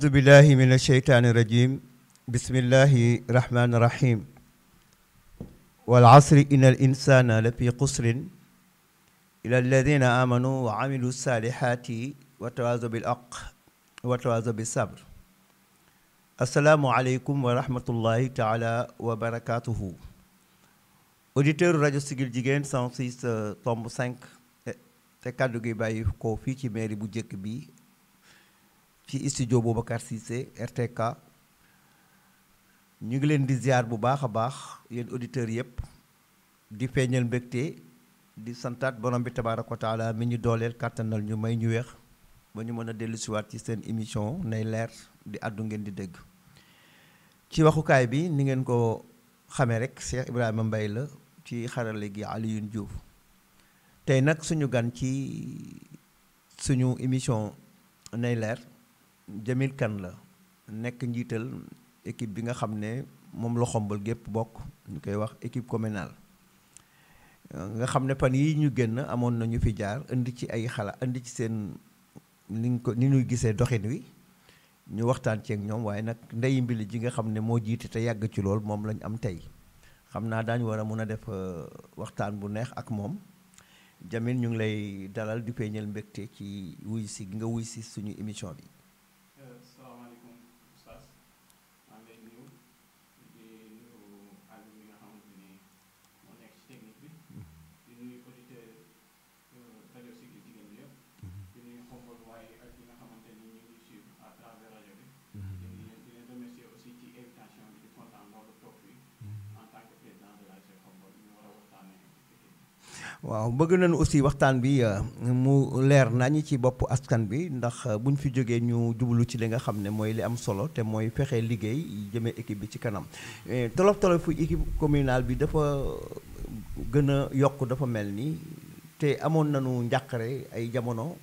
أعوذ بالله من الشيطان الرجيم بسم الله الرحمن الرحيم والعصر إن الإنسان لفي قسر إلى الذين آمنوا وعملوا الصالحات وتواصوا بالحق وتواصوا بالصبر السلام عليكم ورحمة الله تعالى وبركاته auditeur rajo Siggil Jigéen 106.5 te kàddu gi bàyyi ko fii ci mairie bu njëkk bi ci studio Boubacar Cissé RTK ñu ngi leen di ziar bu baax a baax yéen auditeurs yëpp di feeñal mbégte di santaat borom bi tabaaraka wa taala mi ñu dooleel kàttanal ñu may ñu weex ba ñu mën a dellu siwaat ci seen émission nay leer di àddu ngeen di dégg ci waxukaay bi ni ngeen ko xamee rek Cheikh Ibrahima Mbaye la ci xarale gi Alioune Diouf tey nag suñu gan ci suñu émission nay leer Jamil Kane la nekk njiital équipe bi nga xam ne moom la xombal gépp bokk ñu koy wax équipe communale nga xam ne fan yi ñu génn amoon na ñu fi jaar indi ci ay xalaat indi ci seen ni ñuy gisee doxin wi ñu waxtaan ci ak ñoom waaye nag ndeyi mbili ji nga xam ne moo jiite te yàgg ci lool moom lañ am tey xam naa daañu war a mun a def waxtaan bu neex ak moom Jamil ñu ngi lay dalal di feeñal mbégte ci wuy si nga wuy si suñu émission bi. salaamaaleykum Oustaz maa ngi lay nuyu di nuyu Aliou mi nga xamante ni moo nekk ci technique bi di nuyu auditeur rajo Siggil Jigéen bi yëpp di nuyu xombal waaye ak ñi nga xamante ni ñu ngi suivre à travers rajo bi di leen remercier aussi ci invitation bi di kontaan loolu toog fii en tant que président de l'ASC Xombal ñu war a waxtaanee. waaw bëgg nañu aussi waxtaan bi mu leer nañu ci bopp askan bi ndax buñ fi jógee ñu jublu ci li nga xam ne mooy li am solo te mooy fexe liggéey jëmee équipe bi ci kanam tolof-tolofu équipe communale bi dafa gën a yokk dafa mel ni te amoon nañu njàqare ay jamono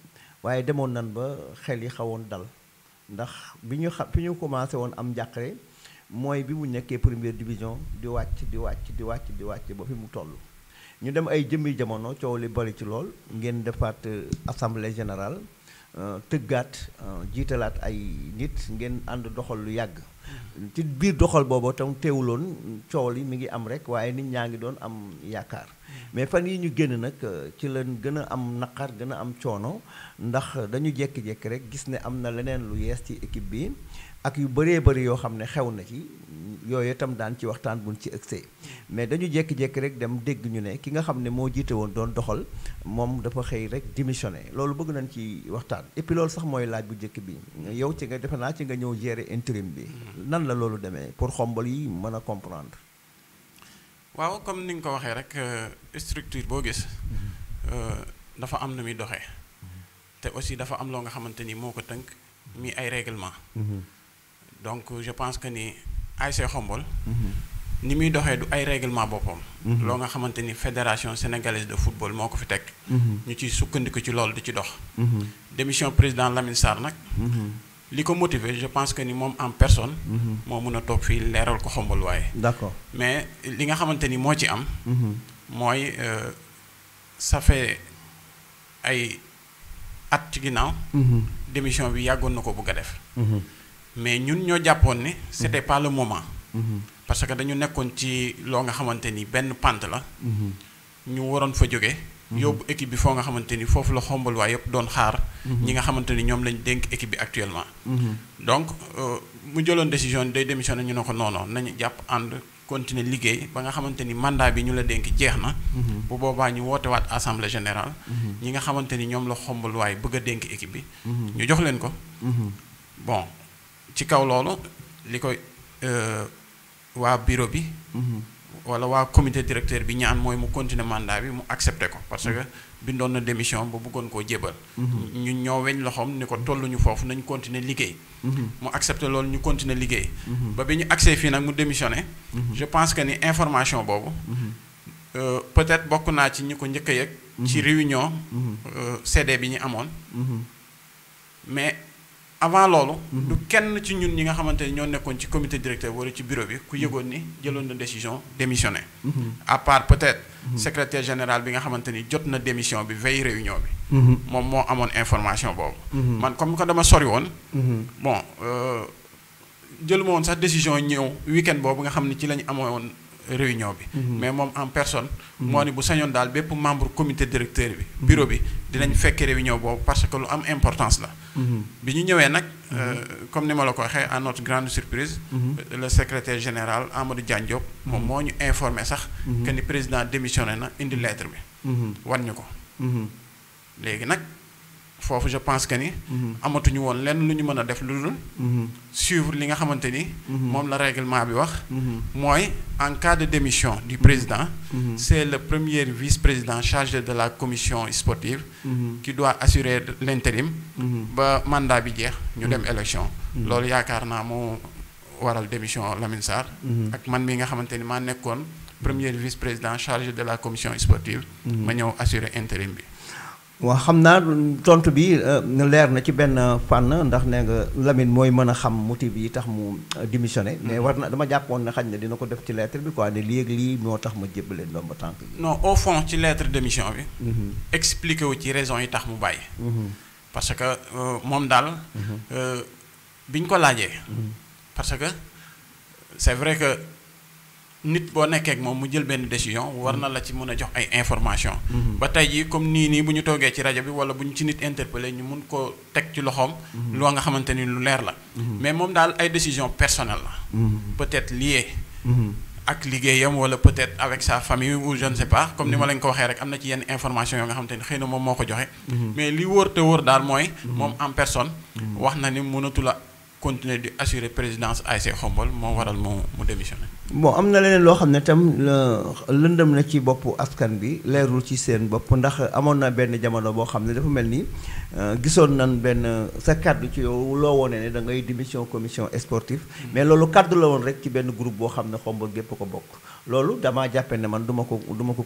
waaye demoon nañ ba xel yi xawoon dal ndax fi ñu commencé woon am njàqare mooy bi mu nekkee première division di wàcc ba fi mu toll ñu dem ay jëmmi jamono coow li bari ci lool ngeen defaat assemblée générale tëggaat jiitalaat ay nit ngeen ànd doxal lu yàgg ci biir doxal boobu tam teewuloon coow li mi ngi am rek waaye nit ñaa ngi doon am yaakaar mais fan yi ñu génn nag ci lañ gën a am naqar gën a am coono ndax dañu jékki-jékki rek gis ne am na leneen lu yees ci équipe bi ak yu bëree bëri yoo xam ne xew na ci yooyu itam daan ci waxtaan buñ ci ëgsee mais dañu jékki-jékki rek dem dégg ñu ne ki nga xam ne moo jiite woon doon doxal moom dafa xëy rek démissionné loolu bëgg nañ ci waxtaan et puis loolu sax mooy laaj bu njëkk bi yow ci nga defe naa ci nga ñëw gérer intérim bi nan la loolu demee pour xombal yi mën a comprendre. waaw comme ni nga ko waxee rek structure boo gis dafa am na muy doxee te aussi dafa am loo nga xamante ni moo ko tënk mi ay règlement donc je pense que ni ASC Xombol ni muy doxee du ay règlement boppam loo nga xamante ni fédération sénégalaise de football moo ko fi teg ñu ci sukkandiku ci loolu di ci dox démission président Lamine Sarr nag li ko motiver je pense que ni moom en personne moo mun a toog fii leeral ko Xombol waaye d'accord mais li nga xamante ni moo ci am mooy ça fait ay at ci ginnaaw démission bi yàggoon na ko bëgg a def mais ñun ñoo jàppoon ne c'était pas le moment parce que dañu nekkoon ci loo nga xamante ni benn pante la ñu waroon fa jóge yóbbu équipe bi foo nga xamante ni foofu la Xombal waa yëpp doon xaar ñi nga xamante ni ñoom lañ dénk équipe bi actuellement donc mu jëloon décision day démissionné ñu ne ko non nañu jàpp ànd continuer liggéey ba nga xamante ni mandat bi ñu la dénk jeex na bu boobaa ñu woote waat assemblée générale ñi nga xamante ni ñoom la Xombal waay bëgg a dénk équipe bi ñu jox leen ko bon ci kaw loolu li koy waa bureau bi wala waa comité directeur bi ñaan mooy mu continuer mandat bi mu accepté ko parce que bindoon na démission ba bëggoon koo jébal ñu ñoo weñ loxoom ni ko tolluñu foofu nañ continuer liggéey mu accepté loolu ñu continuer liggéey ba bi ñu accès fii nag mu démissionné je pense que ni information boobu peut-être bokk naa ci ñi ko njëkk a yëg ci réunion CD bi ñu amoon mais avant loolu. du kenn ci ñun ñi nga xamante ni ñoo nekkoon ci comité directeur wala ci bureau bi ku yëgoon ni jëloon na décision démissionner. à part peut-être. secrétaire général bi nga xamante ni jot na démission bi veille réunion bi. moom moo amoon information boobu. man comme que dama sori woon. bon jëluma woon sax décision ñëw week-end boobu nga xam ni ci lañu amoon réunion bi. mais moom en personne. moo ni bu sañoon daal bépp membre comité directeur bi. bureau bi dinañ fekk réunion boobu parce que lu am importance la. bi ñu ñëwee nag comme ni ma la ko waxee à notre grande surprise. le secrétaire général Amadou Diagne Diop. moom moo ñu informé sax. que ni président démissionné na indi lettre bi. wan ñu ko. léegi nag foofu je pense que ni. amatuñu woon lenn lu ñu mën a def lu dul. suivre li nga xamante ni. moom la règlement bi wax. mooy en cas de démission du président. c'est le premier vice-président chargé de la commission sportive. qui doit assurer l'intérim. ba mandat bi jeex ñu dem élection. loolu yaakaar naa moo waral démission Lamine Sarr. ak man mi nga xamante ni maa nekkoon premier vice-président chargé de la commission sportive. ma ñëw assurer intérim bi. waaw xam naa tontu bi leer na ci benn fànn ndax nee nga Lamine mooy mën a xam motif yi tax mu démissionné mais war na dama jàppoon ne xañ na dina ko def ci lettre bi quoi ne lii ak lii moo tax ma jébbale ndomba tànk bi. non au fond ci lettre démission bi. expliqué wu ci raison yi tax mu bàyyi. parce que moom daal. biñ ko laajee. parce que c'est vrai que. nit boo nekkee ak moom mu jël benn décision war na la ci mën a jox ay information ba tey jii comme nii bu ñu toogee ci rajo bi wala bu ñu ci nit interpellé ñu mun ko teg ci loxoom. loo nga xamante ni lu leer la. mais moom daal ay décision personnelle la. peut-être liée. ak liggéeyam wala peut-être avec sa famille ou je ne sais pas comme ni ma leen ko waxee rek am na ci yenn information yoo nga xamante ni xëy na moom moo ko joxe. mais li wóor te wóor daal mooy. moom en personne. wax na ni mënatu la continuer di assurer présidence ASC Khombole moo waral mu démissionné. bon am na leneen loo xam ne tam lëndëm na ci boppu askan bi leerul ci seen bopp ndax amoon na benn jamono boo xam ne dafa mel ni gisoon nan benn sa kaddu ci yow loo woone ne da ngay démission commission sportive mais loolu kaddu la woon rek ci benn groupe boo xam ne Khombole gépp ko bokk loolu damaa jàppe ne man du ma ko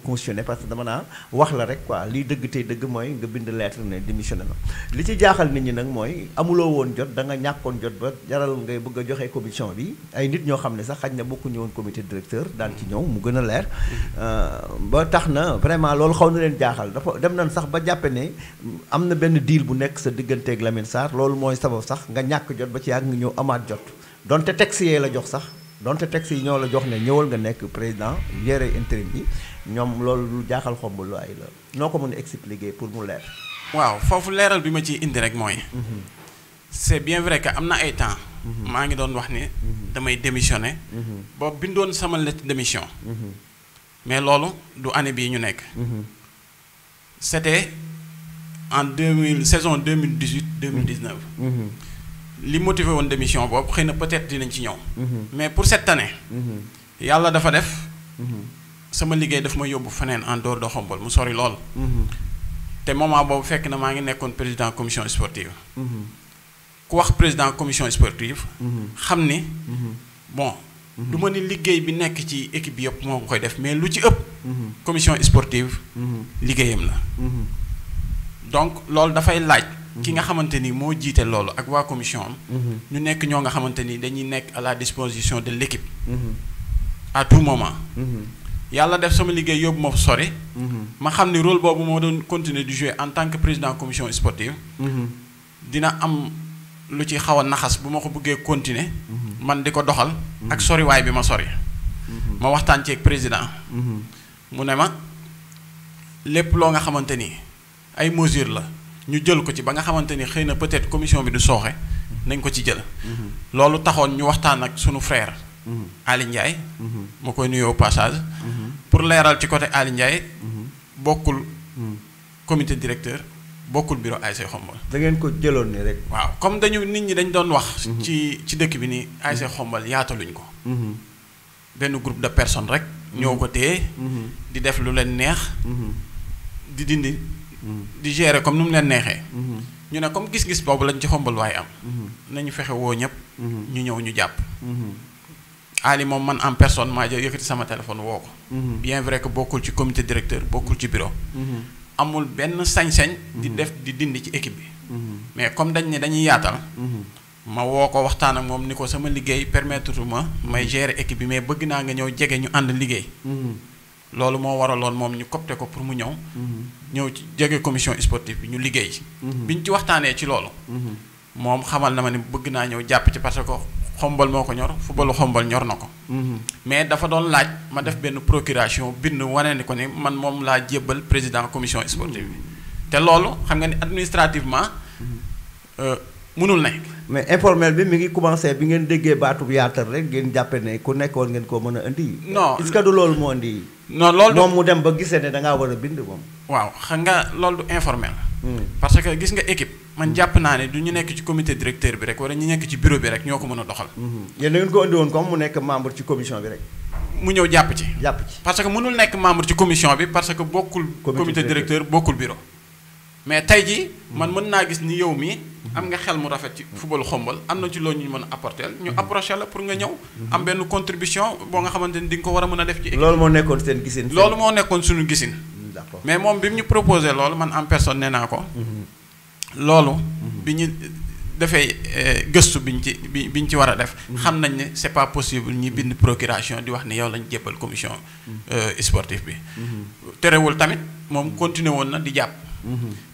cautionné parce que dama naa wax la rek quoi liy dëgg tey dëgg mooy nga bind lettre ne démissionné na li ci jaaxal nit ñi nag mooy amuloo woon jot da nga ñàkkoon jot ba jaral ngay bëgg a joxe commission bi ay nit ñoo xam ne sax xaj na bokkuñu woon comité directeur daan ci ñëw mu gën a leer ba tax na vraiment loolu xaw na leen jaaxal dafa dem nañ sax ba jàppe ne am na benn deal bu nekk sa digganteeg Lamine Sarr loolu mooy sabab sax nga ñàkk jot ba ci yàgg nga ñëw amaat jot donte texte yee la jox sax donte texte yi ñoo la jox ne ñëwal nga nekk président gérer intérim bi ñoom loolu lu jaaxal Khombole lu ay la noo ko mën a expliquer pour mu leer. waaw foofu leeral bi ma ciy indi rek mooy. c'est bien vrai que am na ay temps. maa ngi doon wax ni damay démissionner. ba bindoon sama lettre de démission. mais loolu du année bii ñu nekk. c'était en saison 2018-2019. li motivé woon démission boobu xëy na peut-être dinañ ci ñëw. mais pour cette année. yàlla dafa def. sama liggéey daf ma yóbbu feneen en dehors de Khombole mu sori lool. te moment boobu fekk na maa ngi nekkoon président commission sportive. ku wax président commission sportive. xam ni. bon du ma ni liggéey bi nekk ci équipe bi yëpp moo koy def mais lu ci ëpp. commission sportive. liggéeyam la. donc loolu dafay laaj. ki nga xamante ni moo jiite loolu ak waa commission am. ñu nekk ñoo nga xamante ni dañuy nekk à la disposition de l'équipe. à tout moment. yàlla def sama liggéey yóbbu ma sori. ma xam ni rôle boobu moo doon continuer di jouer en tant que président commission sportive. dina am lu ci xaw a naxas bu ma ko bëggee continuer. man di ko doxal. ak soriwaay bi ma sori. ma waxtaan ci ak président. mu ne ma lépp loo nga xamante ni ay mesures la. ñu jël ko ci ba nga xamante ni xëy na peut-être commission bi du sooxe nañ ko ci jël. loolu taxoon ñu waxtaan ak sunu frère. Ali Ndiaye. ma koy nuyoo au passage. pour leeral ci côté Ali Ndiaye. bokkul comité directeur bokkul bureau ASC Khombole. da ngeen ko jëloon ni rek. waaw comme nit ñi dañ doon wax. ci dëkk bi ni ASC Khombole yaataluñ ko. benn groupe de personnes rek. ñoo ko téye. di def lu leen neex. di dindi. di gérer comme nu mu leen neexee. ñu ne comme gis-gis boobu lañ ci Khombole waaye am. nañu fexe woo ñëpp. ñu ñëw ñu jàpp. Ali moom man en personne maa jël yëkkati sama téléphone woo ko. bien vrai que bokkul ci comité directeur bokkul ci bureau. amul benn sañ-sañ. di dindi ci équipe bi. mais comme dañ ne dañuy yaatal. ma woo ko waxtaan ak moom ni ko sama liggéey permettre ma may gérer équipe bi mais bëgg naa nga ñëw jege ñu ànd liggéey. loolu moo waraloon moom ñu copte ko pour mu ñëw. ñëw ci jege commission sportive bi ñu liggéey ci. biñ ci waxtaanee ci loolu. moom xamal na ma ni bëgg naa ñëw jàpp ci parce que xombal moo ko ñor footballu xombal ñor na ko. mais dafa doon laaj ma def benn procuration bind wane ni ko ni man moom laa jébbal président commission sportive bi te loolu xam nga ni administrativement mënul ne. mais informel bi mi ngi commencé bi ngeen déggee baatu yaatal rek ngeen jàppe ne ku nekkoon ngeen koo mën a indi. non est-ce que du loolu moo indi. non loolu moom mu dem ba gisee ne da ngaa war a bind moom. waaw xam nga loolu du informel. parce que gis nga équipe man jàpp naa ne du ñu nekk ci comité directeur bi rek wala ñu nekk ci bureau bi rek ñoo ko mën a doxal. yéen da ngeen ko indi woon comme mu nekk membre ci commission bi rek. mu ñëw jàpp ci. jàpp ci parce que mënul nekk membre ci commission bi parce que bokkul. comité directeur bokkul bureau. mais tey jii man mën naa gis ni yow mii am nga xel mu rafet ci football xombal am na ci loolu ñu mën a apporter ñu approché la pour nga ñëw. am benn contribution boo nga xamante ni di nga ko war a mën a def ci équipe. loolu moo nekkoon seen gisin. loolu moo nekkoon suñu gisin. d'accord mais moom bi mu ñu proposé loolu man en personne nee naa ko. loolu. bi ñu defee gëstu biñ ci war a def. xam nañ ne c'est pas possible ñi bind procuration di wax ni yow lañ jébbal commission sportive bi. terewul tamit moom continué woon na di jàpp.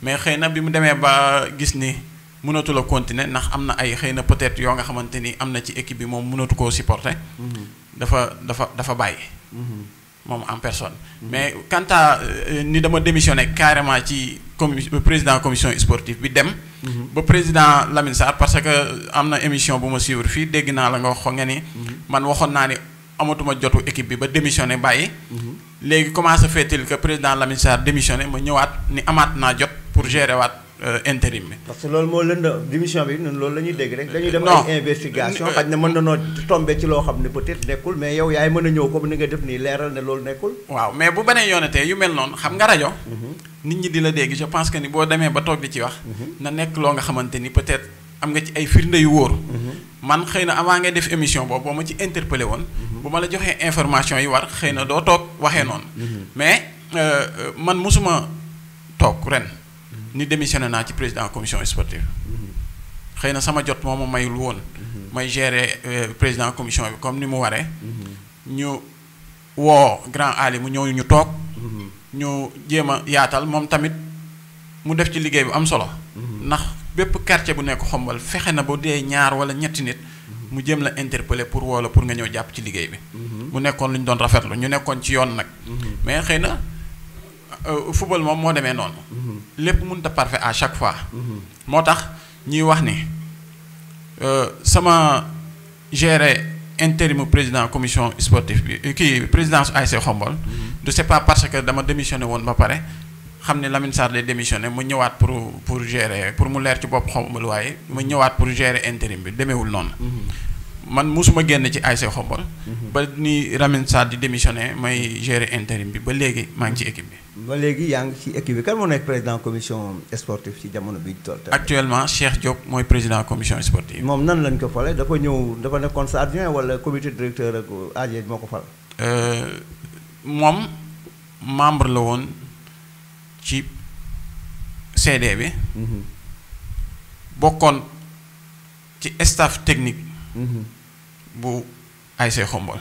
mais xëy na bi mu demee ba gis ni mënatu la continuer ndax am na ay xëy na peut-être yoo nga xamante ni am na ci équipe bi moom mënatu koo supporter. dafa bàyyi. moom en personne. mais quant à ni dama démissionné carrément ci président commission sportive bi dem. ba président Lamine Sarr parce que am na émission bu ma suivre fii dégg naa la nga wax nga ni. man waxoon naa ni amatuma jotu équipe bi ba démissionné bàyyi. léegi comment se fait-il que président Lamine Sarr démissionné ma ñëwaat ni amaat naa jot pour gérer waat intérim bi. parce que loolu moo lënd démission bi ñun loolu la ñuy dégg rek. dañuy dem ay investigation xaj na mën na noo tombé ci loo xam ne peut-être nekkul mais yow yaay mën a ñëw comme ni nga def nii leeral ne loolu nekkul. waaw mais bu beneen yoonatee yu mel noonu xam nga rajo. nit ñi di la dégg je pense que ni boo demee ba toog di ci wax. na nekk loo nga xamante ni peut-être am nga ci ay firnde yu wóor. man xëy na avant ngay def émission boobu boo ma ci interpellé woon. bu ma la joxee information yi war xëy na doo toog waxee noonu. mais man mosuma toog ren. ni démissionné naa ci président commission sportive. xëy na sama jot moo ma mayul woon. may gérer président commission bi comme ni mu waree. ñu woo grand Ali mu ñëw ñu toog. ñu jéem a yaatal moom tamit mu def ci liggéey bu am solo. ndax bépp quartier bu nekk xombal fexe na ba dee ñaar wala ñetti nit. mu jéem la interpeller pour woo la pour nga ñëw jàpp ci liggéey bi. mu nekkoon lu ñu doon rafetlu ñu nekkoon ci yoon nag. mais xëy na football moom moo demee noonu. lépp mënut a parfait à chaque fois. moo tax ñuy wax ni sama gérer intérim président commission sportive bi kii présidence ASC Xombol. du c'est pas parce que dama démissionné woon ba pare xam ne Lamine Sarr lay démissionné mu ñëwaat pour gérer pour mu leer ci bopp Xombol waaye mu ñëwaat pour gérer intérim bi demeewul noonu. man musuma génn ci ASC Xombol. ba ni Lamine Sarr di démissionné may gérer intérim bi ba léegi maa ngi ci équipe bi. ba léegi yaa ngi ci équipe bi kan moo nekk président commission sportive ci jamono bi ñu toll. actuellement Cheikh Diop mooy président commission sportive. moom nan lañ ko fale dafa ñëw dafa nekkoon sa adjoint wala comité directeur ak AG moo ko fal. moom membre la woon ci CD bi. bokkoon ci staff technique. bu ASC Xombol.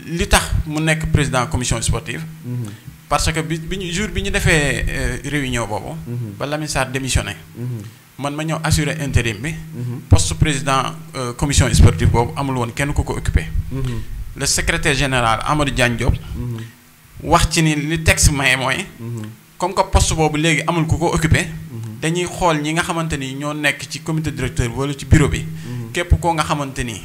li tax mu nekk président commission sportive. parce que bi ñu jour bi ñu defee réunion boobu. ba Lamine Sarr démissionné. man ma ñëw assurer intérim bi. poste président commission sportive boobu amul woon kenn ku ko occupé. le secrétaire général Amadou Diagne Diop. wax ci ni li texte maye mooy. comme que poste boobu léegi amul ku ko occupé. dañuy xool ñi nga xamante ni ñoo nekk ci comité directeur wala ci bureau bi. képp koo nga xamante ni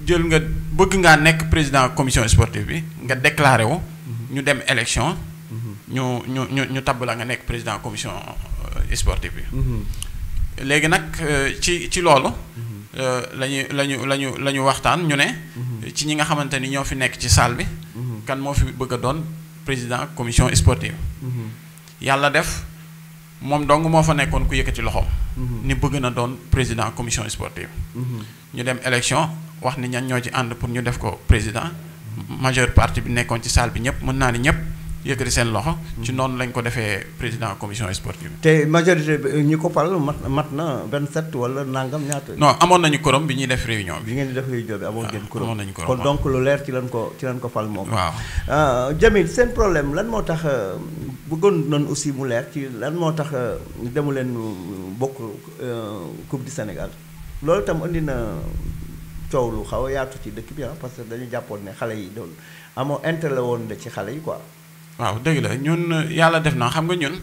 jël nga bëgg ngaa nekk président commission sportive bi nga déclaré wu. ñu dem élection. ñu tabb la nga nekk président commission sportive bi. léegi nag ci loolu. la ñu waxtaan ñu ne. ci ñi nga xamante ni ñoo fi nekk ci salle bi. kan moo fi bëgg a doon président commission sportive. yàlla def moom dong moo fa nekkoon ku yëkkati loxoom. ni bëgg na doon président commission sportive. ñu dem élection wax ni ñan ñoo ci ànd pour ñu def ko président majeure partie bi nekkoon ci salle bi ñëpp mën naa ni ñëpp yëkkati seen loxo. ci noonu lañ ko defee président commission sportive. te majorité bi ñi ko fal mat na 27 wala nangam ñaata. non amoon nañu quorum bi ñuy def réunion bi. bi ngeen di def réunion bi amoon ngeen quorum. amoon nañu quorum kon donc lu leer ci lañ ko fal moom. waaw Jamil seen problème lan moo tax bëggoon nañ aussi mu leer ci lan moo tax demu leen bokk Coupe du Sénégal loolu itam indi na coow lu xaw a yaatu ci dëkk bi parce que dañu jàppoon ne xale yi doon amoo intérêt la woon de ci xale yi quoi. waaw dëgg la ñun yàlla def na xam nga ñun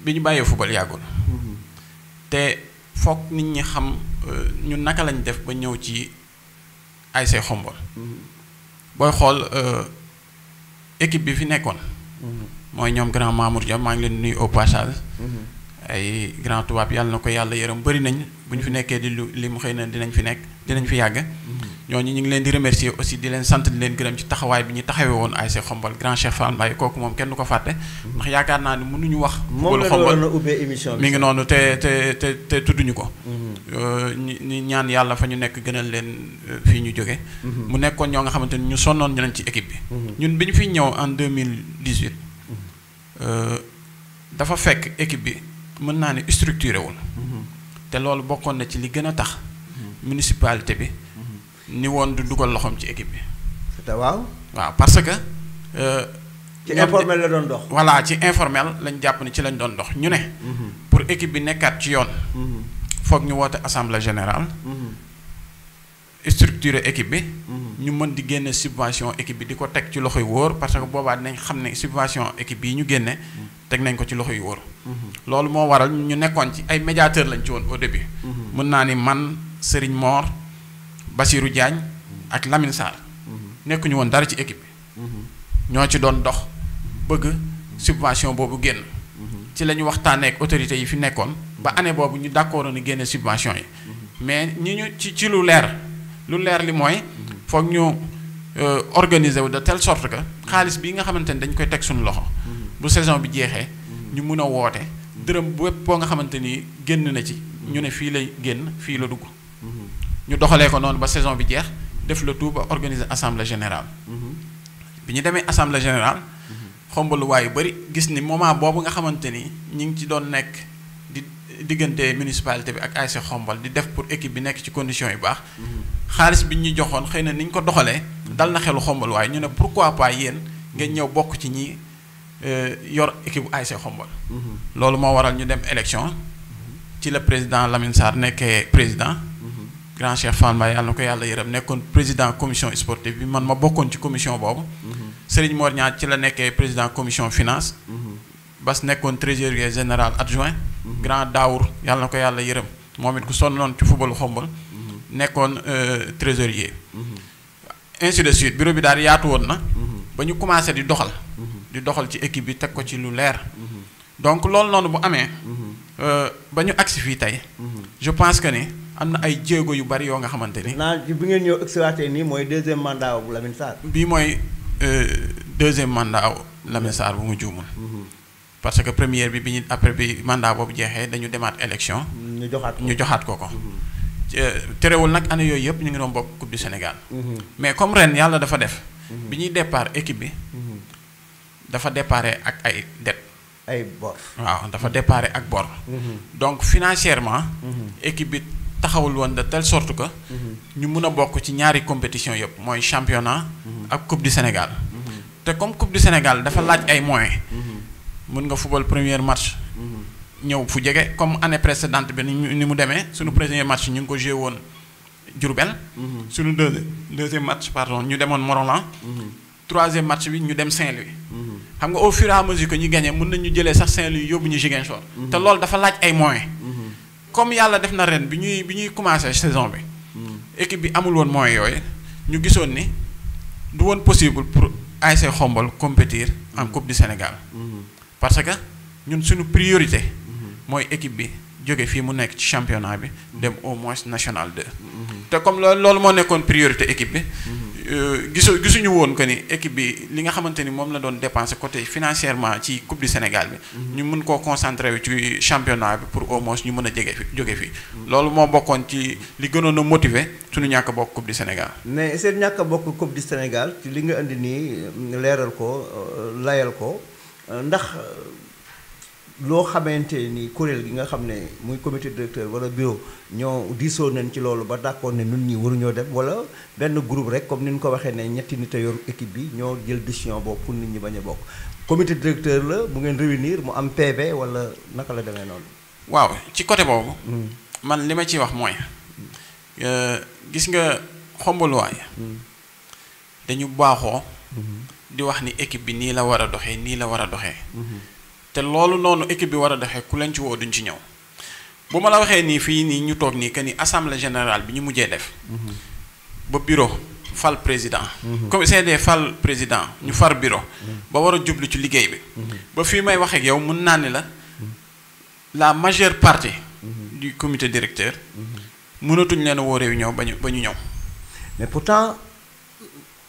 bi ñu bàyyee football yàggul. te foog nit ñi xam ñun naka lañ def ba ñëw ci ASC Khombole. booy xool équipe bi fi nekkoon. mooy ñoom grand Mamour Dia maa ngi leen nuyu au passage. ay grand tubaab yàlla na ko yàlla yërëm bëri nañ bu ñu fi nekkee di li mu xëy na dinañ fi yàgg. ñooñu ñu ngi leen di remercier aussi di leen sant di leen gërëm ci taxawaay bi ñu taxawee woon ASC Khombole grand Cheikh Fall Mbaye kooku moom kenn du ko fàtte. ndax yaakaar naa ne mënuñu wax. moom la doon ubbee émission bi mi ngi noonu te tudduñu ko. ñu ñaan yàlla fa ñu nekk gënal leen fii ñu jóge mu nekkoon ñoo nga xamante ni ñu sonnoon ñu leen ci équipe bi. ñun bi ñu fiy ñëw en 2018. dafa fekk équipe bi mën naa ne structuré wul. te loolu bokkoon na ci li gën a tax. municipalité bi. ni woon du dugal loxoom ci équipe bi. waaw parce que. ci informel la doon dox. voilà ci informel lañ jàpp ne ci lañ doon dox ñu ne. pour équipe bi nekkaat ci yoon. foog ñu woote assemblée générale. structurer équipe bi. ñu mën di génne subvention équipe bi di ko teg ci loxo yu wóor parce que boobaa dinañ xam ne subvention équipe bi ñu génne. teg nañ ko ci loxo yu wóor. loolu moo waral ñu nekkoon ci ay médiateur lañ ci woon au début. mën naa ni man Serigne Mor. Bassirou Diagne ak Lamine Sarr nekkuñu woon dara ci équipe bi ñoo ci doon dox bëgg subvention boobu génn ci la ñu waxtaanee ak autorités yi fi nekkoon ba année boobu ñu d'accord ni génne subvention yi mais ñi ñu ci lu leer li mooy foog ñu organiser wu de telle sorte que xaalis bi nga xamante ni dañ koy teg suñu loxo bu saison bi jeexee ñu mun a woote dërëm bépp boo nga xamante ni génn na ci ñu ne fii lay génn fii la dugg ñu doxalee ko noonu ba saison bi jeex def le tout ba organiser assemblée générale. bi ñu demee assemblée générale. xombaluwaay yu bëri gis ni moment boobu nga xamante ni ñi ngi ci doon nekk di diggante municipalité bi ak ASC Khombole di def pour équipe bi nekk ci conditions yu baax. xaalis bi ñu joxoon xëy na ni ñu ko doxalee. dal na xelu xombaluwaay ñu ne pourquoi pas yéen ngeen ñëw bokk ci ñi yor équipe ASC Khombole. loolu moo waral ñu dem élection ci la président Lamine Sarr nekkee président. grand Cheikh Fall Mbaye yàlla na ko yàlla yërëm nekkoon président commission sportive bi man ma bokkoon ci commission boobu. Serigne Mor Niang ci la nekkee président commission finance. Bas nekkoon trésorier général adjoint. grand Daour yàlla na ko yàlla yërëm moom it ku sonnoon ci footballu Khombole. nekkoon trésorier. ainsi de suite bureau bi daal yaatu woon na. ba ñu commencé di doxal. di doxal ci équipe bi teg ko ci lu leer. donc loolu noonu bu amee. ba ñu agsi fii tey. je pense que ni. am na ay jéego yu bari yoo nga xamante ni. bi ngeen ñëw exploité nii mooy deuxième mandat bu Lamine Sarr. bii mooy deuxième mandat Lamine Sarr bu mu juumul. parce que première bi ñu après bi mandat boobu jeexee dañu demaat élection. ñu joxaat ko. terewul nag année yooyu yëpp ñu ngi doon bokk Coupe du Sénégal. mais comme ren yàlla dafa def. bi ñuy départ équipe bi. dafa déparé ak ay dette. ay bor. waaw dafa déparé ak bor. donc financièrement. équipe bi. taxawul woon de telle sorte que ñu mun a bokk ci ñaari compétition yëpp mooy championnat ak coupe du Sénégal te comme coupe du Sénégal dafa laaj ay moyens mun nga football premier match ñëw fu jege comme année précédente bi ni mu demee suñu premier match ñu ngi ko joué woon Diourbel suñu deuxième match pardon ñu demoon Morolan troisième match bi ñu dem Saint-Louis xam nga au fur et à mesure que ñu gagné mun nañu jëlee sax Saint-Louis yóbbu ñu Ziguinchor te loolu dafa laaj ay moyens comme yàlla def na ren bi ñuy commencé saison bi. équipe bi amul woon moyens yooyu ñu gisoon ni du woon possible pour ASC Khombole compétir en Coupe du Sénégal. parce que ñun suñu priorité. mooy équipe bi jóge fii mu nekk ci championnat bi. dem au moins national 2. te comme loolu moo nekkoon priorité équipe bi. gisuñu woon que ni équipe bi li nga xamante ni moom la doon dépenser côté financièrement ci coupe du Sénégal bi. ñu mën koo concentrer wu ci championnat bi pour au moins ñu mën a jóge fi. loolu moo bokkoon ci li gënoon a motiver suñu ñàkk a bokk coupe du Sénégal. mais seen ñàkk a bokk coupe du Sénégal ci li nga indi nii leeral ko layal ko ndax. loo xamante ni kuréel gi nga xam ne muy comité directeur wala bureau ñoo diisoo nañ ci loolu ba d'accord ne ñun ñi waruñoo dem wala benn groupe rek comme ni ñu ko waxee ne ñetti nit a yor équipe bi ñoo jël décision boobu pour nit ñi bañ a bokk comité directeur la bu ngeen réunir mu am PV wala naka la demee noonu. waaw ci côté boobu. man li ma ciy wax mooy gis nga xombaluwaay. dañu baaxoo. di wax ni équipe bi nii la war a doxee nii la war a doxee. te loolu noonu équipe bi war a doxee ku leen ci woo duñ ci ñëw bu ma la waxee nii fii nii ñu toog nii que ni assemblée générale bi ñu mujjee def ba bureau fal président comme CD fal président ñu far bureau ba war a jublu ci liggéey bi ba fii may waxee ak yow mën naa ni la majeure partie du comité directeur mënatuñ leen a woo réunion ba ñu ñëw. mais pourtant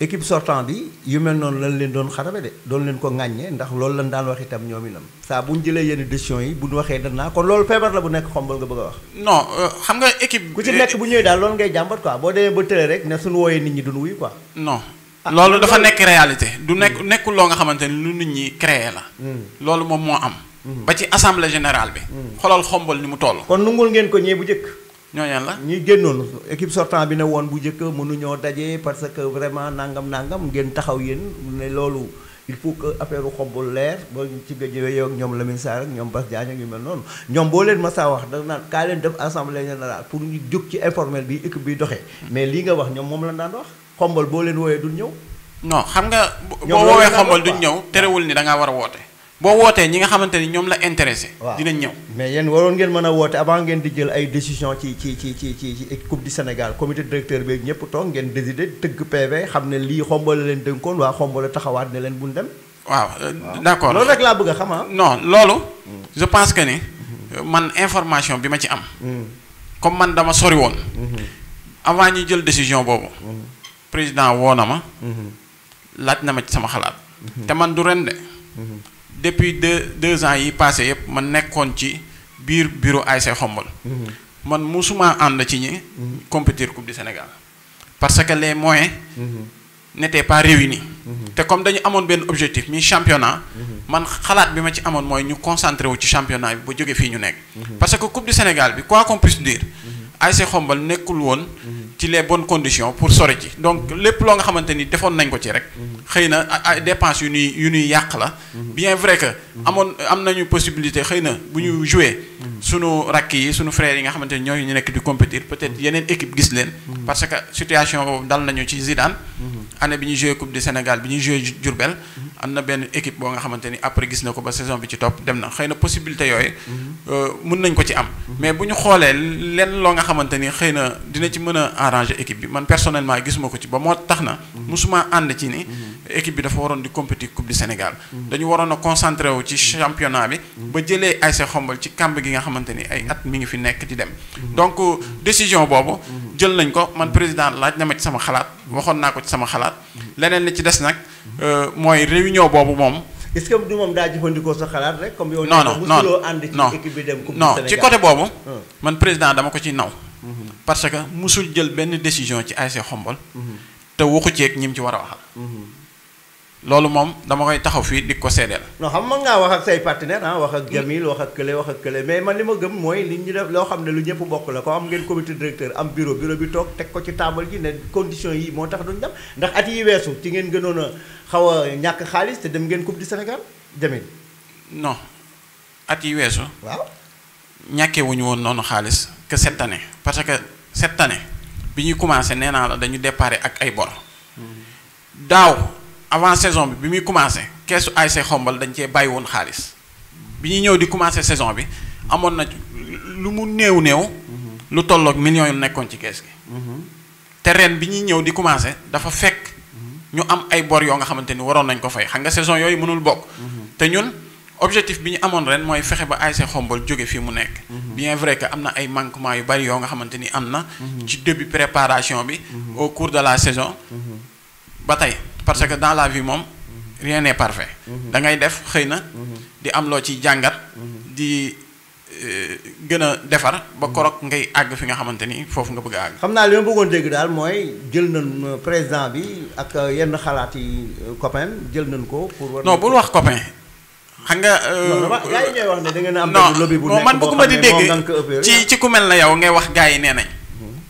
équipe sortant bi yu mel noonu lañ leen doon xarabe de doon leen ko ŋàññee ndax loolu lañ daan wax itam ñoom itam saa bu ñu jëlee yenn décisions yi bu ñu waxee danaa kon loolu feebar la bu nekk xombal nga bëgg a wax. non xam nga équipe. ku ci nekk bu ñëwee daal loolu ngay jàmbat quoi boo demee ba tële rek ne suñu wooyee nit ñi duñ wuyu quoi. non loolu dafa nekk réalité du nekkul loo nga xamante ni lu nit ñi créé la. loolu moom moo am. ba ci assemblée générale bi. xoolal xombal ni mu toll. kon nungul ngeen ko ñee bu njëkk. ñooñu la ñuy génnoon équipe sortant bi ne woon bu njëkk mënuñoo daje parce que vraiment nangam ngeen taxaw yéen ne loolu il faut que affaire xombal leer ba ci nga jëwee yow ak ñoom Lamine Sarr ak ñoom Bass Diagne ak yu mel noonu ñoom boo leen masaa wax da naan kaa leen def assemblée générale pour ñu jóg ci informel bi équipe bi doxee mais lii nga wax ñoom moom la daan wax xombal boo leen wooyee duñ ñëw. non xam nga. boo woowee xombal duñ ñëw terewul ni da ngaa war a woote. boo wootee ñi nga xamante ni ñoom la intéressé. dinañ ñëw. mais yéen waroon ngeen mën a woote avant ngeen di jël ay décision ci coupe du Sénégal comité directeur bi ñëpp toog ngeen décider tëgg PV xam ne lii xombal leen dénkoon waa xombal taxawaat ne leen buñ dem. waaw d'accord loolu rek laa bëgg a xam non loolu. je pense que ni man information bi ma ci am. comme man dama sori woon. avant ñuy jël décision boobu. président woo na ma. laaj na ma ci sama xalaat. te man du ren de. depuis deux ans yi passé yëpp man nekkoon ci biir bureau ASC Xombol man musuma ànd ci ñi compétir coupe du Sénégal parce que les moyens n'étaient pas réunis te comme dañu amoon benn objectif mi championnat man xalaat bi ma ci amoon mooy ñu concentré wu ci championnat bi ba jóge fii ñu nekk parce que coupe du Sénégal bi quoi qu'on puisse dire ASC Xombol nekkul woon ci les bonnes conditions pour sori ci donc lépp loo nga xamante ni defoon nañ ko ci rek xëy na ay dépenses yu ñuy yàq la bien vrai que am nañu possibilité xëy na bu ñu jouer sunu rakk yi sunu frères yi nga xamante ni ñooñu ñu nekk di compétir peut-être yeneen équipe gis leen parce que situation boobu dal nañu ci Zidane année bi ñuy jouer coupe du Sénégal bi ñuy jouer Diourbel am na benn équipe boo nga xamante ni après gis na ko ba saison bi ci topp dem na xëy na possibilité yooyu mën nañ ko ci am mais bu ñu xoolee lenn loo nga xamante ni xëy na dina ci mën a arranger équipe bi man personnellement gisuma ko ci ba moo tax na musuma ànd ci ni équipe bi dafa waroon di compétir coupe du Sénégal dañu waroon a concentré wu ci championnat bi ba jëlee ASC Xombol ci kàmb gi nga xamante ni ay at mi ngi fi nekk di dem donc décision boobu jël nañ ko man président laaj na ma ci sama xalaat waxoon naa ko ci sama xalaat leneen li ci des nag mooy réunion boobu moom est-ce que du moom daa jëfandikoo sa xalaat rek comme yow non ànd ci équipe bi dem coupe du non Sénégal ci côté boobu man président dama ko ci naw parce que musul jël benn décision ci ASC Xombol te waxu ceeg ñi mu ci war a waxal loolu moom dama koy taxaw fii di ko seedeel. non xam mën ngaa wax ak say partenaire wax ak Jamil wax ak kële mais man li ma gëm mooy li ñu def loo xam ne lu ñëpp bokk la ko am ngeen comité directeur am bureau bi toog teg ko ci taabal ji ne conditions yi moo tax duñ dem ndax at yi weesu ci ngeen gënoon a xaw a ñàkk xaalis te dem ngeen coupe du Sénégal Jamil. non at yi weesu. waaw ñàkkee wuñu woon noonu xaalis que cette année parce que cette année bi ñuy commencé nee naa la dañu déparé ak ay bor daaw. avant saison bi muy commencé keesu ASC Xombol dañ cee bàyyi woon xaalis bi ñuy ñëw di commencé saison bi amoon na lu mu néew lu tolloog millions yu nekkoon ci kees gi te ren bi ñuy ñëw di commencé dafa fekk ñu am ay bor yoo nga xamante ni waroon nañ ko fay xam nga saison yooyu mënul bokk te ñun objectif bi ñu amoon ren mooy fexe ba ASC Xombol jóge fii mu nekk bien vrai que am na ay manquements yu bari yoo nga xamante ni am na ci début préparation bi au cours de la saison ba tey parce que dans la vie moom rien n'est parfait. da ngay def xëy na di am loo ci jàngat di gën a defar ba korok ngay àgg fi nga xamante ni foofu nga bëgg a àgg. xam naa li ma bëggoon dégg daal mooy jël nañ président bi ak yenn xalaat yi copain jël nañ ko pour. non bul wax copain. xam nga. gars yi ñooy wax ne da ngeen a am benn lobby bu nekk man bëgguma di dégg ci ku mel na yow ngay wax gars yi nee nañ.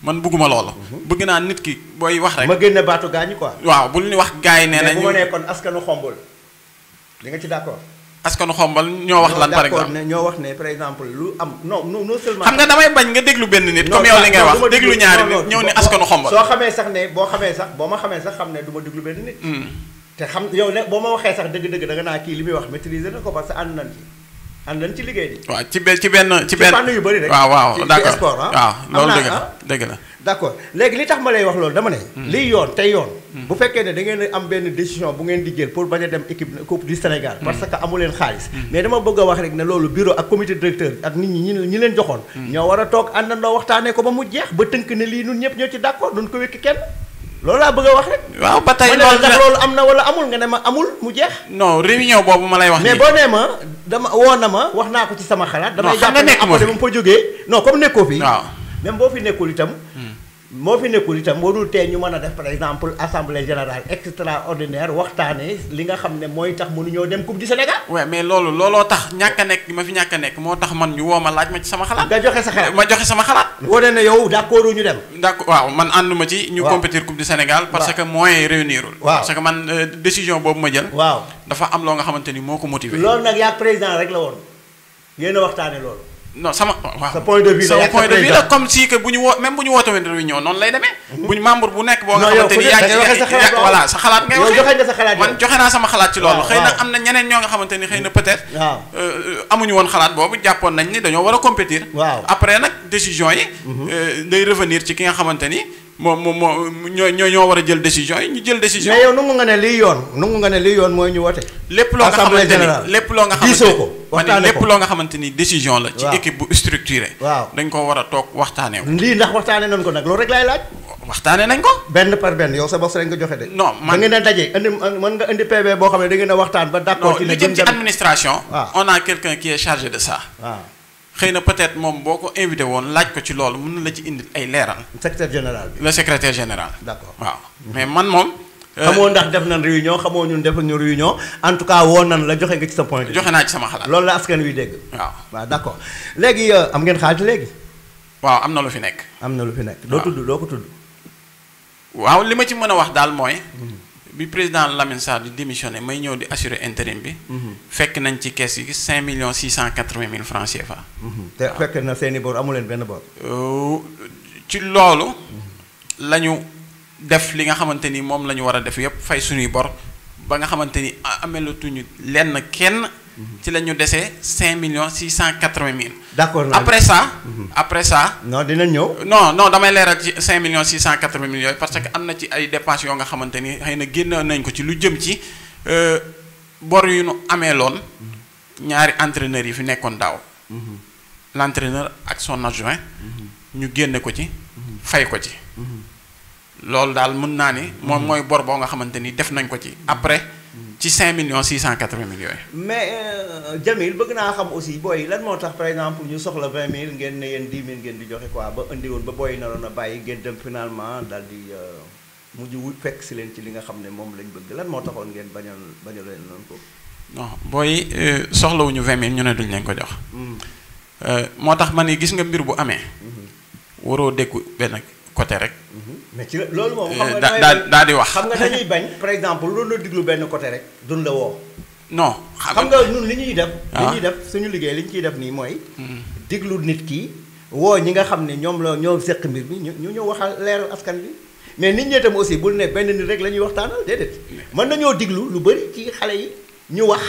man bëgguma loolu. bëgg naa nit ki booy wax rek. ma génne baatu gaañu quoi. waaw bul ñu wax gars yi nee nañ. mais bu ma nee kon askanu xombol di nga ci d'accord. askanu xombal ñoo wax lan par exemple ñoo wax ne par exemple lu am non seulement. xam nga damay bañ nga déglu benn nit. comme yow li ngay wax déglu ñaari nit ñëw ni askanu xombal. soo xamee sax ne boo ma xamee sax xam ne du ma déglu benn nit. te xam yow ne boo ma waxee sax dëgg-dëgg da nga naa kii li muy wax maîtriser na ko parce que ànd nañ ci liggéey bi. waaw ci benn fànn yu bëri rek. waaw d'accord ci sport waaw loolu dëgg la. d'accord léegi li tax ma lay wax loolu dama ne. liy yoon tey yoon. bu fekkee ne da ngeen am benn décision bu ngeen di jël pour bañ a dem équipe coupe du Sénégal. parce que amu leen xaalis. mais dama bëgg a wax rek ne loolu bureau ak comité directeur ak nit ñi leen joxoon. ñoo war a toog àndandoo waxtaanee ko ba mu jeex ba tënk ne lii ñun ñëpp ñoo ci d'accord duñ ko wékki kenn. loolu laa bëgg a wax rek. waaw ba tey loolu am na wala amul nga ne ma amul mu jeex. non réunion boobu ma lay wax. mais boo nee ma dama woo na ma wax naa ko ci sama xalaat. damay jàpp ne après mu fa jógee. non comme nekkoo fi. waaw même boo fi nekkul itam. warul tee ñu mën a def par exemple assemblée générale extraordinaire waxtaanee li nga xam ne mooy tax mënuñoo dem coupe du Sénégal. waaw mais looloo tax ñàkk a nekk ma fi ñàkk a nekk moo tax man ñu woo ma laaj ma ci sama xalaat. nga joxe sa xalaat ma joxe sama xalaat. wane ne yow d'accord ñu dem. d'accord waaw man ànduma ci. ñu compétir coupe du Sénégal. parce que moyens yi réunirul. waaw parce que man décision boobu ma jël. waaw dafa am loo nga xamante ni moo ko motiver. loolu nag yaa président rek la woon yéen a waxtaanee loolu. non sama waaw sa point de vue sama point de vue la comme si que bu ñu woote woon réunion noonu lay demee. bu ñu membre bu nekk boo nga xamante ni voilà sa xalaat ngay waxee. joxe nga sa xalaat man joxe naa sama xalaat ci loolu. xëy na am na ñeneen ñoo nga xamante ni xëy na peut-être. amuñu woon xalaat boobu jàppoon nañ ni dañoo war a compétir. après nag décision yi. day revenir ci ki nga xamante ni moom ñoo war a jël décision yi ñu jël décision. mais yow nangu nga ne lii yoon mooy ñu wote. lépp loo nga xamante ni décision la. ci équipe bu structurée. dañ ko war a toog waxtaanee ko. lii ndax waxtaanee nañ ko nag loolu rek laay laaj. waxtaanee nañ ko. benn par benn yow sa bopp rek nga joxe de. non man da ngeen a daje mën nga indi PV boo xam ne da ngeen a waxtaan ba d'accord. ci ne jëm ci administration. on a quelqu'un qui est chargé de ça. xëy na peut-être moom boo ko invité woon laaj ko ci loolu mën na la ci indi ay leeral. secrétaire général bi. le secrétaire général. d'accord waaw mais man moom. xamoo ndax def nañ réunion xamoo ñun def nañu réunion en tout cas woon nañ la joxe nga ci sa point de vue. joxe naa ci sama xalaat. loolu la askan wi dégg. waaw d'accord léegi am ngeen xaalis léegi. waaw am na lu fi nekk. doo ko tudd. waaw li ma ci mën a wax daal mooy. bi président Lamine Sarr di démissionné may ñëw di assurer intérim bi. fekk nañ ci kees yi 5,680,000 francs CFA. te fekk na seeni bor amu leen benn bor. ci loolu lañu def li nga xamante ni moom la ñu war a def yépp fay suñuy bor ba nga xamante ni amelatuñu lenn kenn. ci la ñu desee 5,680,000. d'accord après ça. non dinañ ñëw. non damay leeral ci 5,680,000 yooyu parce que am na ci ay dépenses yoo nga xamante ni xëy na génn nañ ko ci lu jëm ci bor yu nu amee loon ñaari entraîneurs yi fi nekkoon daaw. l'entraîneur ak son adjoint. ñu génne ko ci. fay ko ci. loolu daal mën naa ni moom mooy bor boo nga xamante ni def nañ ko ci après. ci 5,680,000 yooyu. mais Jamil bëgg naa xam aussi booy lan moo tax par exemple ñu soxla 20,000 ngeen ne yéen 10,000 ngeen di joxe quoi ba indi woon ba booy naroon a bàyyi ngeen dem finalement daal di mujj fekk si leen ci li nga xam ne moom lañ bëgg lan moo taxoon ngeen bañal leen noonu ko. non booy soxlawuñu 20,000 ñu ne duñ leen ko jox. moo tax ma ni gis nga mbir bu amee. waroo déggu benn côté rek. mais ci loolu moom xam nga daa di wax. xam nga dañuy bañ par exemple loolu la diglu benn côté rek duñ la woo. non xam nga ñun li ñuy def. suñu liggéey li ñu ciy def nii mooy. diglu nit ki woo ñi nga xam ne ñoo seq mbir bi ñu ñëw waxal leeral askan bi mais nit ñi itam aussi bul ne benn nit rek la ñuy waxtaanal déedéet. mën nañoo diglu lu bari ci xale yi ñu wax.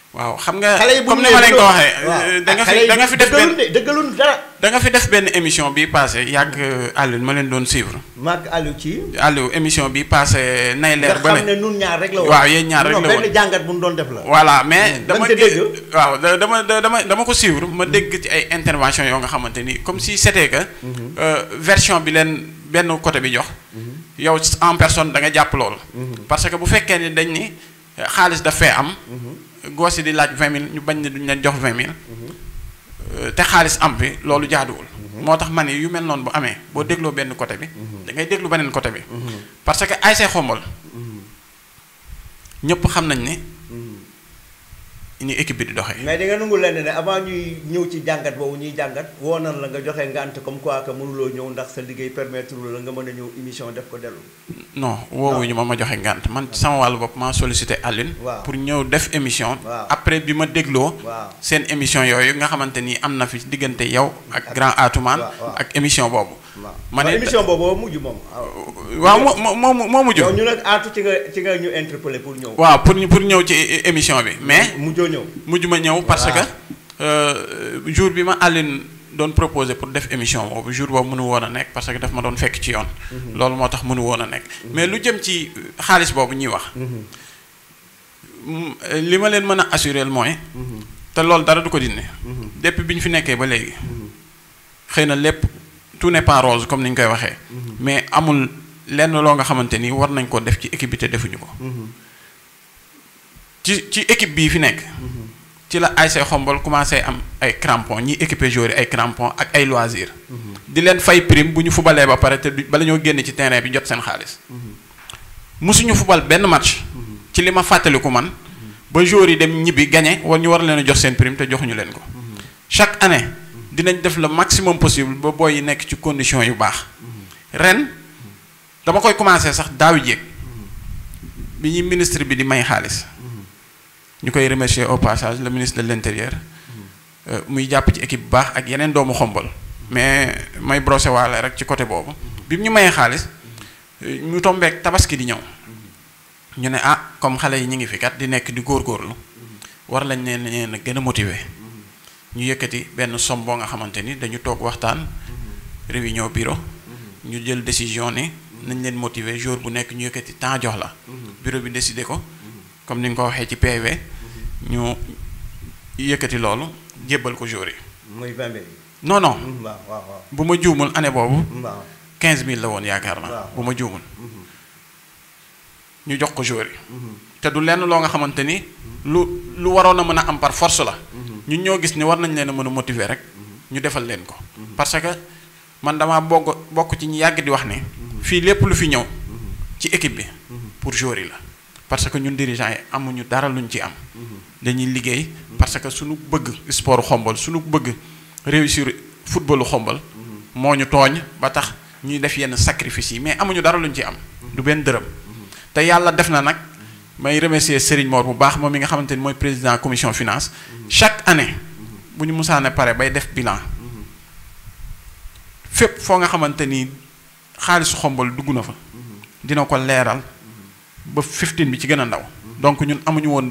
waaw xam nga comme ni ma leen ko waxee. da nga fi def benn dëggalun dara. da nga fi def benn émission bi passé yàgg Aliou ma leen doon suivre. maag Aliou ci. Aliou émission bi passé nay leer ba nga xam ne nun ñaar rek la woon. waaw yéen ñaar rek la woon benn jàngat bu ñu doon def la. voilà mais dama dégg waaw dama ko suivre ma dégg ci ay intervention yoo nga xamante ni comme si c'était que version bi leen benn côté bi jox yow en personne da nga jàpp loolu. parce que bu fekkee ni dañ ni xaalis daf fee am. goos yi di laaj 20 000 ñu bañ ne duñ leen jox 20 000. te xaalis am fi loolu jaaduwul. moo tax ma ne yu mel noonu bu amee boo dégloo benn côté bi. da ngay déglu beneen côté bi. parce que ASC Xombol ñëpp xam nañ ne. ni équipe bi di doxee. mais da nga nangu leen ne avant ñuy ñëw ci jàngat boobu ñuy jàngat woo nan la nga joxe ngànt comme quoi que mënuloo ñëw ndax sa liggéey permettre la nga mën a ñëw émission def ko dellu. non woowuñu ma joxe ngànt man sama wàllu bopp maa sollicité Aline. pour ñëw def émission. après bi ma dégloo. seen émission yooyu nga xamante ni am na fi diggante yow ak grand Atoumane. ak émission boobu. ma ne émission boobu mujj moom. waaw moo mujj. yow ñu nag aatu ci nga ñu interpellé pour ñëw. waaw pour ñëw ci émission bi mais. mujj ma ñëw parce que jour bi ma Aline doon proposé pour def émission boobu jour boobu mënu woon a nekk parce que daf ma doon fekk ci yoon. loolu moo tax mënu woon a nekk. mais lu jëm ci xaalis boobu ñuy wax. li ma leen mën a assuré mooy. te loolu dara du ko dindi. depuis bi ñu fi nekkee ba léegi. xëy na lépp tout n'est pas rose comme ni ñu koy waxee. mais amul lenn loo nga xamante ni war nañ ko def ci équipe bi te defuñu ko. ci équipe bii fi nekk. ci la ASC Xombol commencé am ay crampons ñi équipé joueurs ay crampons ak ay loisirs. di leen fay prime bu ñu fubalee ba pare te bala ñoo génn ci terrain bi jot seen xaalis. musuñu fubal benn match. ci li ma fàttaliku man. ba joueurs yi dem ñibbi gagné war ñu war leen a jox seen prime te joxuñu leen ko. chaque année dinañ def le maximum possible ba booy yi nekk ci condition yu baax. ren dama koy commencé sax daaw jéeg. bi ñuy ministre bi di may xaalis. ñu koy remercier au passage le ministre de l'intérieur. muy jàpp ci équipe bu baax ak yeneen doomu Xombol. mais may brosser waale rek ci côté boobu. bi ñu mayee xaalis ñu tombeek tabaski di ñëw. ñu ne comme xale yi ñu ngi fi kat di nekk di góorgóorlu. war lañ leen a gën a motiver. ñu yëkkati benn somme boo nga xamante ni dañu toog waxtaan. réunion bureau. ñu jël décision ni nañ leen motiver jour bu nekk ñu yëkkati temps jox la. bureau bi décidé ko. comme ni nga ko waxee ci PV ñu yëkkati loolu jébbal ko jour yi. muy 20 000. non non. waaw. bu ma juumul année boobu. 15 000 la woon yaakaar naa. bu ma juumul. ñu jox ko jour yi. te du lenn loo nga xamante ni lu waroon a mën a am par force la. ñun ñoo gis ni war nañ leen a mën a motiver rek. ñu defal leen ko. parce que man damaa bokk ci ñi yàgg di wax ni. fii lépp lu fi ñëw. ci équipe bi. pour jour yi la. parce que ñun dirigeants yi amuñu dara luñ ci am. dañuy liggéey parce que suñu bëgg sport Xombol suñu bëgg réussir footballu Xombol. moo ñu tooñ ba tax ñuy def yenn sacrifice yi mais amuñu dara luñ ci am. du benn dërëm. te yàlla def na nag may remercier Serigne Mor bu baax moom mi nga xamante ni mooy président commission finance. chaque année bu ñu musaane pare bay def bilan. fépp foo nga xamante ni xaalisu Xombol dugg na fa. dina ko leeral. ba 15 bi ci gën a ndaw. donc ñun amuñu woon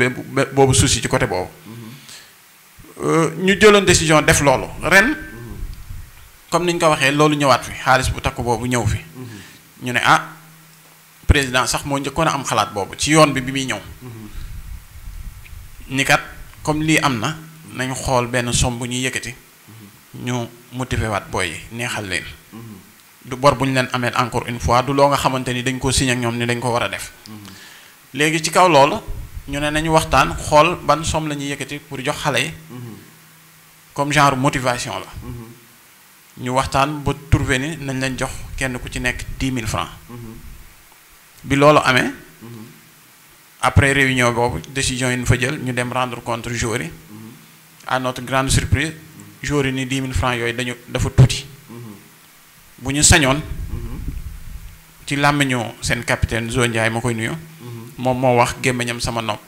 boobu souci ci côté boobu. ñu jëloon décision def loolu ren. comme ni ñu ko waxee loolu ñëwaat fi xaalis bu takku boobu ñëw fi. ñu ne président sax moo njëkkoon a am xalaat boobu ci yoon bi muy ñëw. ni kat comme lii am na nañ xool benn somme bu ñuy yëkkati. ñu motiver waat booy yi neexal leen. du bor bu ñu leen amee encore une fois du loo nga xamante ni dañ ko signé ak ñoom ni dañ ko war a def. léegi ci kaw loolu ñu ne nañu waxtaan xool ban somme la ñuy yëkkati pour jox xale yi. comme genre motivation la. ñu waxtaan ba trouver ni nañ leen jox kenn ku ci nekk 10 000 francs. bi loolu amee. après réunion boobu décision yi ñu fa jël ñu dem rendre compte joueurs yi. à notre grande surprise joueurs yi ni 10 000 francs yooyu dafa tuuti. bu ñu sañoon. ci làmmiñu seen capitaine Zo Ndiaye ma koy nuyu. moom moo wax gémmiñam sama nopp.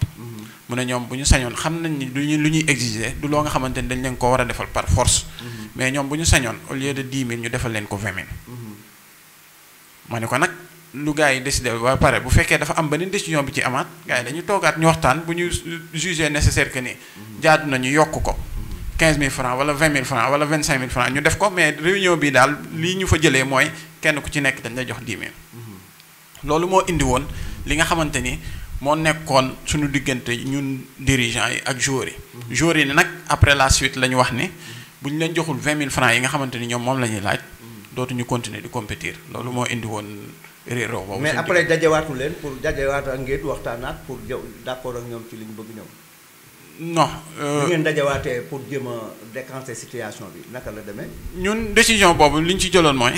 mu ne ñoom bu ñu sañoon xam nañ ni lu ñuy exiger du loo nga xamante ni dañ leen ko war a defal par force. mais ñoom bu ñu sañoon au lieu de 10 000 ñu defal leen ko 20 000. ma ne ko nag lu gars yi décidé ba pare bu fekkee dafa am beneen décision bi ci amaat gars yi dañu toogaat ñu waxtaan bu ñu jugé nécessaire que ni jaadu nañu yokk ko. 15 000 francs wala 20 000 francs wala 25 000 francs ñu def ko mais réunion bi daal lii ñu fa jëlee mooy kenn ku ci nekk dañ lay jox 10 000. loolu moo indi woon li nga xamante ni moo nekkoon suñu diggante ñun dirigeants yi ak joueurs yi. joueurs yi nag après la suite la ñu wax ni bu ñu leen joxul 20 000 francs yi nga xamante ni ñoom moom la ñuy laaj dootuñu continuer di compétir loolu moo indi woon réeroo boobu. mais après dajewaatu leen pour dajewaatu ak ngeen waxtaanaat pour d'accord ak ñoom ci li ñu bëgg ñoom. non. li ngeen dajewaatee pour jéem a décanter situation bi naka la demee. ñun décision boobu li ñu ci jëloon mooy.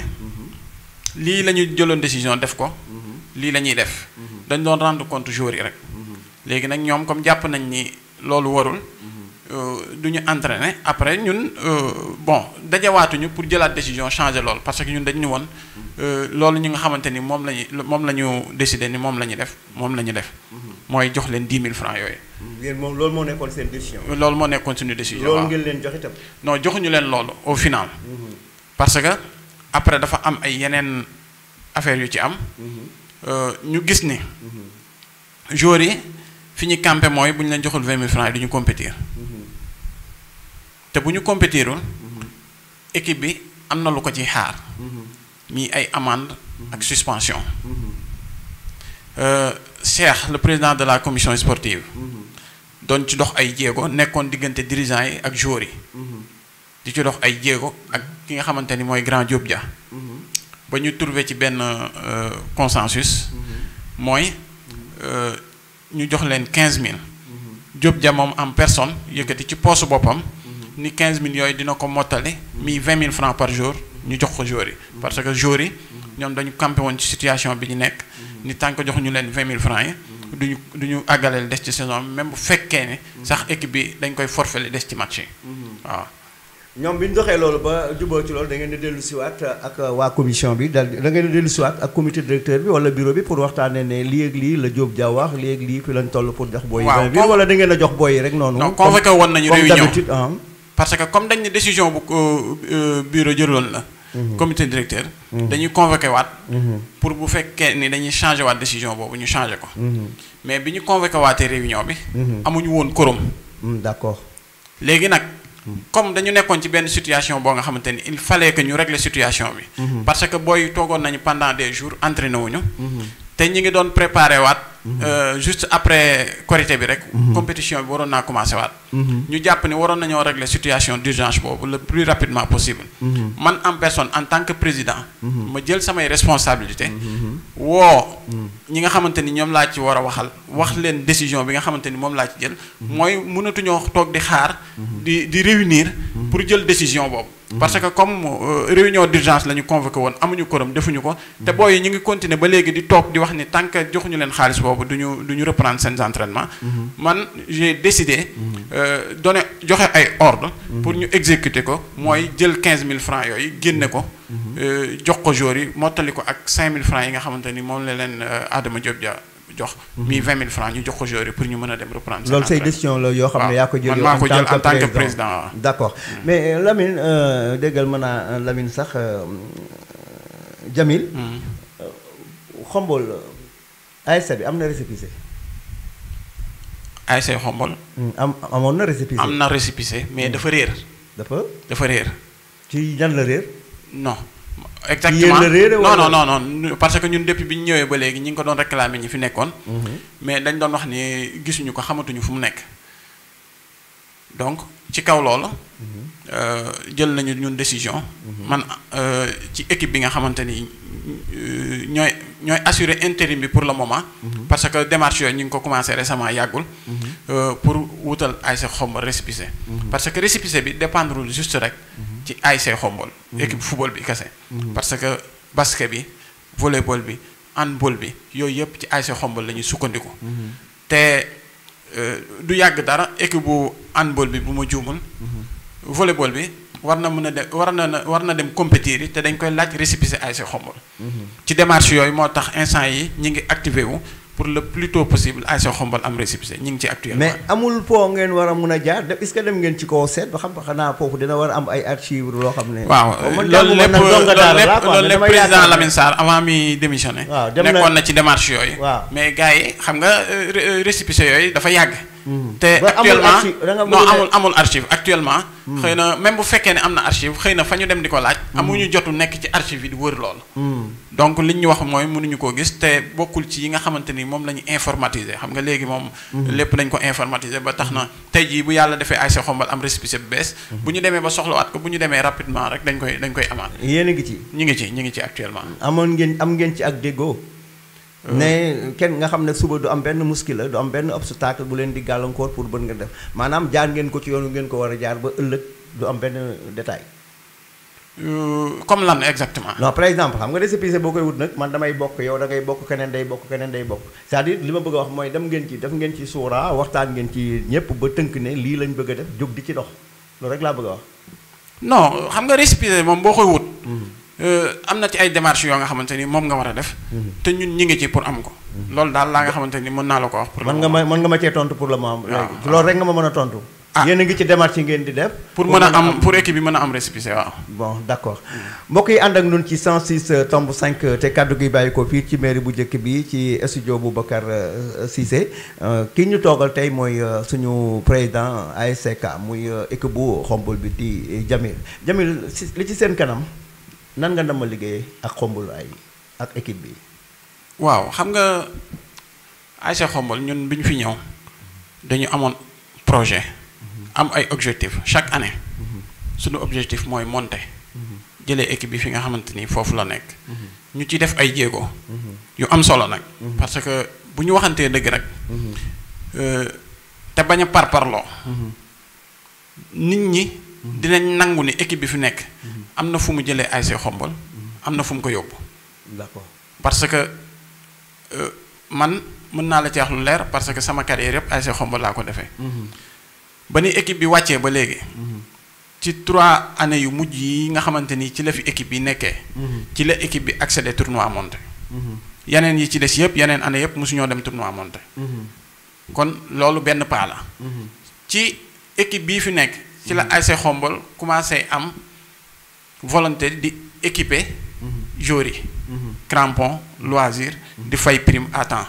lii la ñu jëloon décision def ko. lii la ñuy def. dañ doon rendre compte joueurs yi rek. léegi nag ñoom comme jàpp nañ ni loolu warul. du ñu entraîner après ñun bon dajawaatuñu pour jëlaat décision changer loolu parce que ñun dañu woon loolu ñi nga xamante ni moom la ñu décider ni moom la ñu def mooy jox leen 10 000 francs yooyu. yéen moom loolu moo nekkoon seen décision. loolu moo nekkoon suñu décision. loolu ngeen leen jox itam. non joxuñu leen loolu au final. parce que après dafa am ay yeneen affaires yu ci am. ñu gis ni. joueurs yi fi ñu campé mooy bu ñu leen joxul 20 000 francs yi du ñu compétir. te bu ñu compétirul équipe bi am na lu ko ci xaar mi ay amende ak suspension Cheikh le président de la commission sportive doon ci dox ay jéego nekkoon diggante dirigeants yi ak joueurs yi di ci dox ay jéego ak ki nga xamante ni mooy grand Diop Dia ba ñu trouvé ci benn consensus mooy ñu jox leen 15 000 Diop Dia moom en personne yëkkati ci poosu boppam ni 15 000 yooyu dina ko mottali mi 20 000 francs par jour ñu jox ko joueurs yi parce que joueurs yi ñoom dañu campé woon ci situation bi ñu nekk ni tant que jox ñu leen 20 000 francs yi duñu àggaleel des ci saison même bu fekkee ne sax équipe bi dañ koy forfait des ci match yi waaw. ñoom bi ñu doxee loolu ba jubóo ci loolu da ngeen di dellu siwaat ak waa commission bi da ngeen di dellu siwaat ak comité directeur bi wala bureau bi pour waxtaanee ne lii ak lii la Diop Dia wax lii ak lii fi lañ toll pour jox booy yi. wala da ngeen a jox booy yi rek noonu. non convoqué woon nañu réunion parce que comme dañ ne décision bu bureau jëloon la. comité directeur. dañuy convoqué waat. pour bu fekkee ni dañuy changé waat décision boobu ñu changé ko. mais bi ñu convoqué waatee réunion bi. amuñu woon quorum. d'accord léegi nag. comme dañu nekkoon ci benn situation boo nga xamante ni il fallait que ñu régler situation bi. parce que booy toogoon nañu pendant des jours entraîné wuñu. te ñi ngi doon préparé waat. juste après Korité bi rek. compétition bi waroon naa commencé waat. ñu jàpp ni waroon nañoo régler situation d'urgence boobu le plus rapidement possible. man en personne en tant que président. ma jël samay responsabilités. woo ñi nga xamante ni ñoom laa ci war a waxal wax leen décision bi nga xamante ni moom laa ci jël. mooy mënatuñoo toog di xaar. di réunir. pour jël décision boobu. parce que comme réunion d'urgence la ñu convoqué woon amuñu quorum defuñu ko te booy yi ñu ngi continuer ba léegi di toog di wax ni tant que joxuñu leen xaalis boobu duñu reprendre seen entraînement. man j'ai décidé donner joxe ay ordre pour ñu exécuter ko mooy jël 15 000 francs yooyu génne ko. jox ko joueurs yi mottali ko ak 5 000 francs yi nga xamante ni moom la leen Adama Diop Dia jox. mi 20 000 francs ñu jox ko joueurs yi pour ñu mën a dem reprendre. loolu say décision la yoo xam ne yaa ko jël en tant que président. d'accord mais Lamine déggal mën naa Lamine sax Jamil. Xombol ASC bi am na récépissé. ASC Xombol. amoon na récépissé. am na récépissé mais dafa réer. dafa réer. ci yan la réer. non. exactement non parce que ñun depuis bi ñu ñëwee ba léegi ñi ngi ko doon réclamer ñi fi nekkoon. mais dañ doon wax ni gisuñu ko xamatuñu fu mu nekk. donc ci kaw loolu. jël nañu ñun décision. man ci équipe bi nga xamante ni ñooy assurer intérim bi pour le moment. parce que démarche yooyu ñu ngi ko commencé récemment yàggul. pour wutal ASC Xombol récépissé. parce que récépissé bi dépendrul juste rek. ci ASC Xombol. équipe football bi kese. parce que basket bi volleyball bi handball bi yooyu yëpp ci ASC Xombol la ñuy sukkandiku. te du yàgg dara équipe bu handball bi bu ma juumul. volleyball bi war na mën a dem war na dem compétir yi te dañ koy laaj récépissé ASC Xombol. ci démarche yooyu moo tax instant yi ñi ngi activé wu pour le plus tôt possible ASC Xombol am récépissé ñi ngi ci actuellement. mais amul foo ngeen war a mun a jaar est-ce que dem ngeen ci kaw seet ba xam xanaa foofu dina war a am ay archives loo xam ne. waaw loolu lépp président Lamine Sarr avant mi démissionné. nekkoon na ci démarche yooyu. mais gars yi xam nga récépissé yooyu dafa yàgg. te Ba amul actuellement archive, da nga non bëgg ne- amul archive actuellement. xëy na même bu fekkee ne am na archive xëy na fa ñu dem di ko laaj. amuñu jotu nekk ci archive yi di wër lool. donc li ñu wax mooy mënuñu koo gis te bokkul ci yi nga xamante ni moom la ñu informatiser xam nga léegi moom. lépp dañ ko informatiser ba tax na tey jii bu yàlla defee ASC Xombol am récépissé bu bees. bu ñu demee ba soxlawaat ko bu ñu demee rapidement rek dañ koy amaat. yéen a ngi ci. ñu ngi ci actuellement. am ngeen ci ak déggoo. ne kenn nga xam ne suba du am benn muskila du am benn obstacle bu leen di gàllankoor pour bën nga def maanaam jaar ngeen ko ci yoonu ngeen ko war a jaar ba ëllëg du am benn détail. Comme lan exactement. non par exemple xam nga récépissé boo koy wut nag man damay bokk yow da ngay bokk keneen day bokk c'est-à-dire li ma bëgg a wax mooy def ngeen ci suuraa waxtaan ngeen ci ñëpp ba tënk ne lii lañ bëgg a def jóg di ci dox loolu rek laa bëgg a wax. non xam nga récépissé moom boo koy wut. am na ci ay démarches yoo nga xamante ni moom nga war a def. te ñun ñi ngi ci pour am ko. loolu daal laa nga xamante ni mën naa la ko wax. pour mën nga ma cee tontu pour le moment. léegi loolu rek nga ma mën a tontu. yéen a ngi ci démarche yi ngeen di def. pour mën a am pour équipe bi mën a am récépissé waaw. bon d'accord mbokk yi ànd ak ñun ci 106.5 te kaddu gi bàyyi ko fii ci mairie bu njëkk bi ci studio Boubacar Cissé ki ñu toogal tey mooy suñu président ASC muy équipe bu Xombol bi di Jamil li ci seen kanam. nan nga dama liggéey ak Xombol ak équipe bi. waaw xam nga ASC Xombol ñun bi ñu fi ñëw dañu amoon projet am ay objectif chaque année suñu objectif mooy monter jëlee équipe bi fi nga xamante ni foofu la nekk ñu ci def ay jéego yu am solo nag parce que bu ñu waxantee dëgg rek te bañ a parparloo nit ñi dinañ nangu ni équipe bi fi nekk am na fu mu jëlee ASC Xombol am na fu mu ko yóbbu. D'accord. parce que man mën naa la ci wax lu leer parce que sama carrière yëpp ASC Xombol laa ko defee. ba ni équipe bi wàccee ba léegi. ci 3 années yu mujj yi nga xamante ni ci la fi équipe bi nekkee. ci la équipe bi accédé tournoi monté. yeneen yi ci des yëpp yeneen année yëpp mosuñoo dem tournoi monté. kon loolu benn pas la. ci équipe bii fi nekk. ci la ASC Xombol commencé am volonté di équiper joueurs yi crampon loisir di fay prime à temps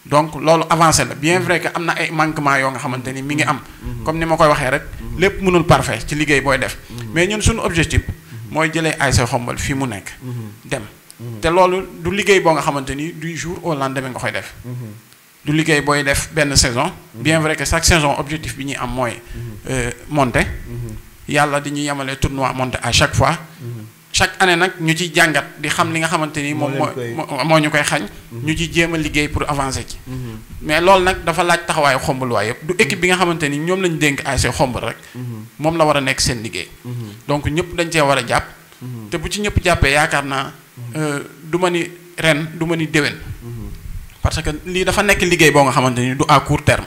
donc loolu avancé la bien vrai que am na ay manquements yoo nga xamante ni mi ngi am comme ni ma koy waxee rek lépp mënul parfait ci liggéey booy def mais ñun suñu objectif mooy jëlee ASC Xombol fii mu nekk dem te loolu du liggéey boo nga xamante ni du jour au lendemain nga koy def du liggéey booy def benn saison bien vrai que chaque saison objectif bi ñuy am mooy monter yàlla di ñu yemale tournoi monter à chaque fois chaque année nag ñu ciy jàngat di xam li nga xamante ni moom moo ñu koy xañ ñu ci jéem a liggéey pour avancer ci mais loolu nag dafa laaj taxawaayu Xombol waay yëpp du équipe bi nga xamante ni ñoom lañu dénk ASC Xombol rek moom la war a nekk seen liggéey donc ñëpp dañ cee war a jàpp te bu ci ñëpp jàppee yaakaar naa du ma ni ren du ma ni déwén parce que lii dafa nekk liggéey boo nga xamante ni du à court terme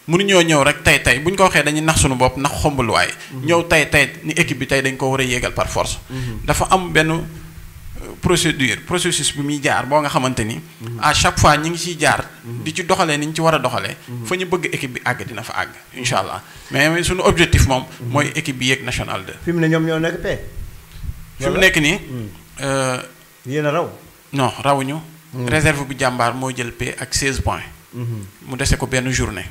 mënuñoo ñëw rek tey bu ñu ko waxee dañuy nax suñu bopp nax Xombol waay ñëw tey ni équipe bi tey dañ ko war a yéegal par force dafa am benn processus bi muy jaar boo nga xamante ni à chaque fois ñi ngi ciy jaar di ci doxalee ni ñu ci war a doxalee fa ñu bëgg équipe bi àgg dina fa àgg incha allah mais suñu objectif moom mooy équipe bi yéeg national 2 fi mu ne ñoom ñoo nekk P. fi mu nekk nii yéen a raw. non rawuñu réserve bu jàmbaar moo jël P ak 16 points mu dese ko benn journée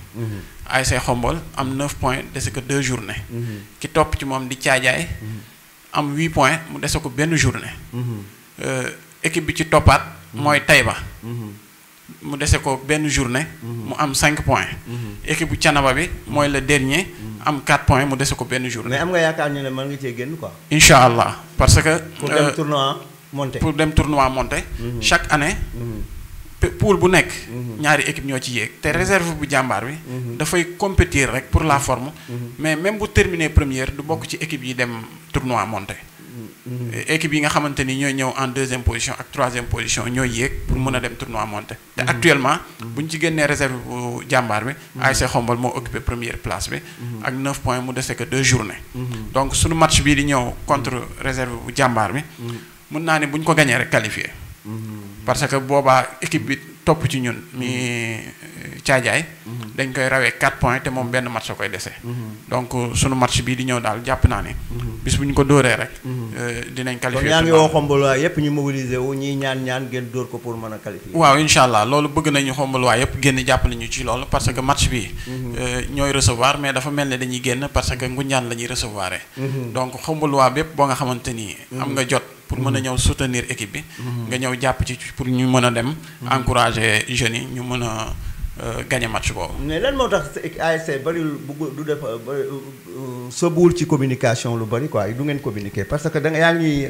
ASC Xombol am 9 points dese ko 2 journées ki topp ci moom di caajaay am 8 points mu dese ko benn journée équipe bi ci toppaat mooy Taïba mu dese ko benn journée mu am 5 points équipe bu Canaba bi mooy le dernier am 4 points mu dese ko benn journée mais am nga yaakaar ñu ne mën nga cee génn quoi. incha allah parce que pour dem tournoi monté. chaque année poule bu nekk ñaari équipe ñoo ci yéeg te réserve bu jàmbaar bi dafay compétir rek pour la forme mais même bu terminer première du bokk ci équipe yi dem tournoi monté équipe yi nga xamante ni ñooy ñëw en 2e position ak 3e position ñooy yéeg pour mën a dem tournoi monté te actuellement bu ñu ci génnee réserve bu jàmbaar bi ASC Xombol moo occupé première place bi ak 9 points mu dese que 2 journées donc suñu match bii di ñëw contre réserve bu jàmbaar bi mën naa ne bu ñu ko gañee rek qualifié parce que boobaa équipe bi topp ci ñun mi Caajaay dañ koy rawee 4 points te moom benn match a koy dese. donc sunu match bii di ñëw daal jàpp naa ne bis bu ñu ko dóoree rek dinañ qualifié. kon yaa ngi woo Xombol yëpp ñu mobiliser wu ñii ñaan ngeen dóor ko pour mën a qualifier. waaw incha allah loolu bëgg nañu Xombol yëpp génn jàppale ñu ci loolu parce que match bi ñooy recevoir mais dafa mel ne dañuy génn parce que Ngoundiane la ñuy recevoir. donc Xombol bépp boo nga xamante ni am nga jot pour mën a ñëw soutenir équipe bi nga ñëw jàpp ci pour ñu mën a dem encourager jeunes yi ñu mën a gagner match boobu. mais lan moo tax ASC bariwul du def sobuwul ci communication lu bari quoi du ngeen communiquer parce que da nga yaa ngi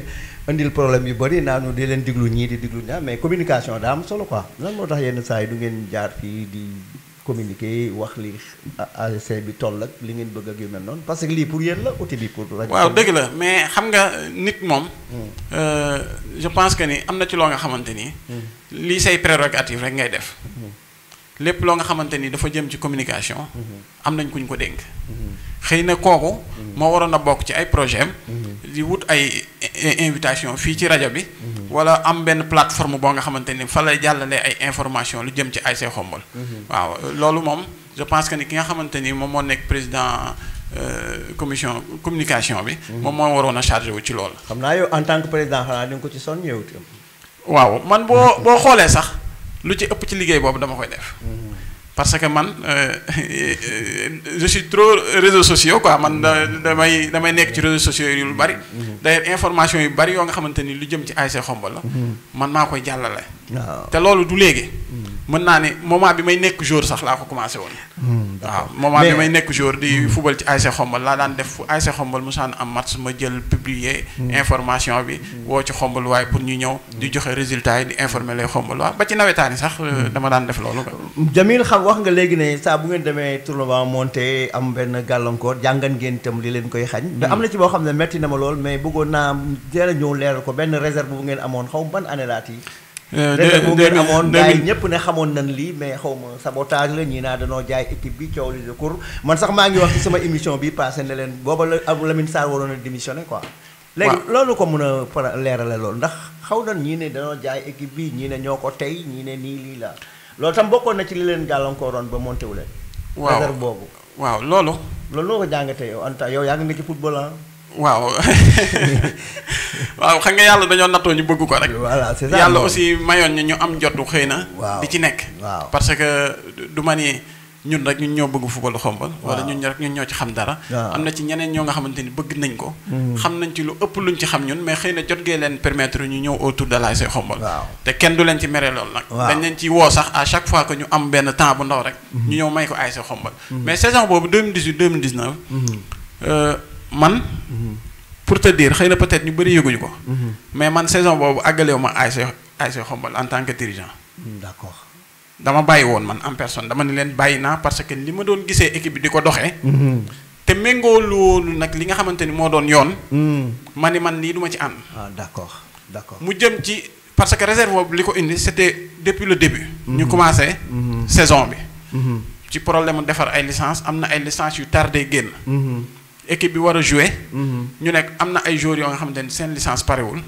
indil problème yu bari naanu di leen diglu ñii di diglu ñaa mais communication daa am solo quoi lan moo tax yenn saa yi du ngeen jaar fii di communiquer wax li ASC bi toll ak li ngeen bëgg ak yu mel noonu parce que lii pour yéen la outil bi pour. waaw dëgg la mais xam nga nit moom. je pense que ni am na ci loo nga xamante ni. lii say prérogative rek ngay def. lépp loo nga xamante ni dafa jëm ci communication. am nañ kuñ ko dénk. xëy na kooku. moo waroon a bokk ci ay projet am. di wut ay invitation fii ci rajo bi. wala am benn plateforme boo nga xamante ni fa lay jàllalee ay information lu jëm ci ASC Xombol. waaw loolu moom je pense que ni ki nga xamante ni moom moo nekk président communication bi. moom moo waroon a chargé wu ci loolu. xam naa yow en tant que président xanaa di nga ko ci sonn yow itam. waaw man boo xoolee sax lu ci ëpp ci liggéey boobu dama koy def. parce que man je suis trop réseaux sociaux quoi man damay nekk ci réseaux sociaux yi lu bari. d'ailleurs information yu bari yoo nga xamante ni lu jëm ci ASC Xombol la. man maa koy jàllale. te loolu du léegi. mën naa ne moment bi may nekk jour sax laa ko commencé woon. waaw moment bi may nekk jour di football ci ASC Xombol laa daan def fu ASC Xombol musaan am match ma jël publier information bi woo ci Xombol waaye pour ñu ñëw di joxe résultat yi di informer les Xombol waaye ba ci nawetaani sax dama daan def loolu. Jamil xam wax nga léegi ne saa bu ngeen demee tournoi monté am benn gàllankoor jàngan ngeen itam li leen koy xañ. mais am na ci boo xam ne metti na ma lool mais bëggoon naa teel a ñëw leeral ko benn réserve bu ngeen amoon xaw ban année laat yi. réserve bu ngeen amoon gars yi ñëpp ne xamoon nañ lii mais xaw ma sabotage la ñii naa danoo jaay équipe bi coow li de cour man sax maa ngi wax ci sama émission bi passé ne leen booba la Lamine Sarr waroon a démissionné quoi. léegi loolu ko mën a leerale loolu ndax xaw nañ ñii ne danoo jaay équipe bi ñii ne ñoo ko tey ñii ne nii lii la loolu tam bokkoon na ci li leen gàllankooroon ba monté wu leen. waaw réserve boobu. waaw loolu. loolu noo ko jàngatee yow Anta yow yaa ngi nekk ci football ah. waaw waaw xam nga yàlla dañoo nattoo ñu bëgg ko rek. voilà c'est ça yàlla aussi mayoon ñu am jotu xëy na. waaw di ci nekk. waaw parce que du ma ni ñun rek ñun ñoo bëgg football Xombol. wala ñun rek ñun ñoo ci xam dara. am na ci ñeneen ñoo nga xamante ni bëgg nañ ko. xam nañ ci lu ëpp luñ ci xam ñun mais xëy na jot gee leen permettre ñu ñëw autour de l'ASC Xombol. te kenn du leen ci mere lool nag. dañ leen ci woo sax à chaque fois que ñu am benn temps bu ndaw rek. ñu ñëw may ko ASC Xombol. mais saison boobu 2018 2019. man. pour te dire xëy na peut-être ñu bëri yëguñu ko. mais man saison boobu àggalewu ma ASC Xombol en tant que dirigeant. d'accord. dama bàyyi woon man en personne dama ne leen bàyyi naa parce que li ma doon gisee équipe bi di ko doxee. te méngoo loolu nag li nga xamante ni moo doon yoon. ma ni man lii du ma ci ànd. ah d'accord d'accord. mu jëm ci parce que réserve boobu li ko indi c'était depuis le début. ñu commencé. saison bi. ci problème mu defar ay licence am na ay licence yu tardé génn. équipe bi war a jouer. ñu nekk am na ay joueurs yoo nga xamante ni seen licence parewul.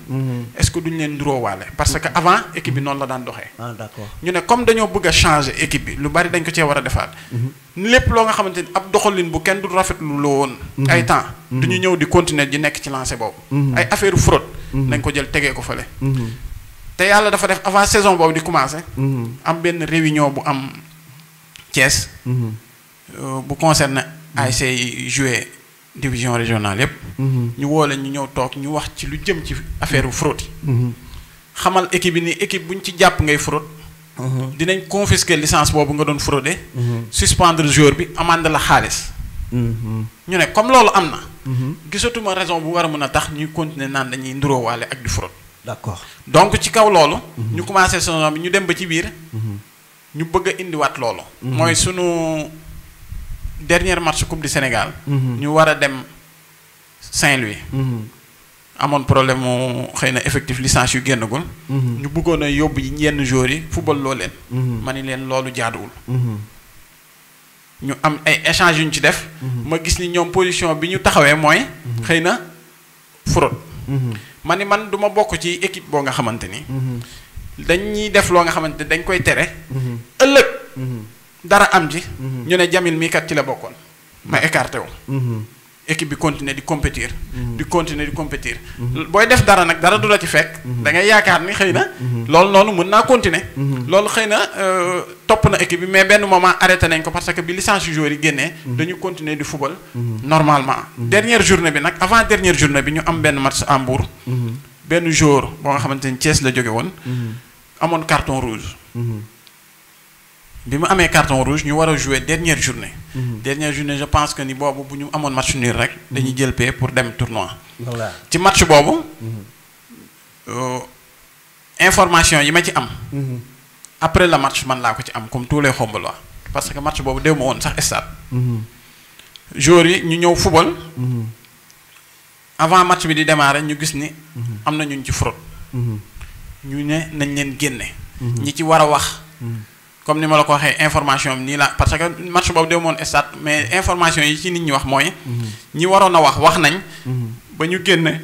est-ce que duñ leen nduróowaale parce que avant équipe bi noonu la daan doxee. ah d'accord. ñu ne comme dañoo bëgg a changer équipe bi lu bari dañ ko cee war a defaat. lépp loo nga xamante ni ab doxalin bu kenn du rafetlu la woon. ay temps du ñu ñëw di continuer di nekk ci lancé boobu. ay affaire fraude. nañ ko jël tegee ko fële. te yàlla dafa def avant saison boobu di commencer. am benn réunion bu am Thiès. bu concerne ASC yi joué division régionale yépp. ñu woo leen ñu ñëw toog ñu wax ci lu jëm ci affaire fraude yi. xamal équipe bi ni équipe buñ ci jàpp ngay fraude. dinañ confisquer licence boobu nga doon frauder. suspendre joueur bi amande la xaalis. ñu ne comme loolu am na. gisatuma raison bu war a mën a tax ñuy continuer naan dañuy nduróowaale ak di fraude. d'accord donc ci kaw loolu. ñu commencé saison bi ñu dem ba ci biir. ñu bëgg a indiwaat loolu. mooy sunu dernier match coupe du Sénégal. ñu war a dem Saint-Louis. amoon problème mu xëy na effectif licence yu génnagul. ñu bëggoon a yóbbu yenn joueurs yi football loo leen. ma ni leen loolu jaaduwul. ñu am ay échanges yu ñu ci def. ma gis ni ñoom position bi ñu taxawee mooy. xëy na fraude. ma ni man du ma bokk ci équipe boo nga xamante ni. dañuy def loo nga xamante dañ koy tere. ëllëg. dara am ji. ñu ne Jamil mii kat ci la bokkoon. ma écarté wu. équipe bi continuer di compétir. di continuer di compétir. booy def dara nag dara du la ci fekk. da ngay yaakaar ni xëy na. loolu noonu mën naa continuer. loolu xëy na topp na équipe bi mais benn moment arrêté nañ ko parce que bi licence yu joueurs yi génnee. dañu continuer di football. normalement. dernière journée bi nag avant dernière journée bi ñu am benn match à Mbour. benn joueur boo nga xamante ni Thiès la jóge woon. amoon carton rouge. bi mu amee carton rouge ñu war a jouer dernière journée. dernière journée je pense que ni boobu bu ñu amoon match nul rek dañuy jël paie pour dem tournoi. voilà ci match boobu. information yi ma ci am. après le match man laa ko ci am comme tous les Xombolois parce que match boobu déw ma woon sax stade. joueurs yi ñu ñëw football. avant match bi di démarrer ñu gis ni. am na ñu ci fraude. ñu ne nañ leen génne. ñi ci war a wax. comme ni ma la ko waxee information bi nii la parce que match boobu de moon stade mais information yi ci nit ñi wax mooy. ñi waroon a wax nañ. ba ñu génne.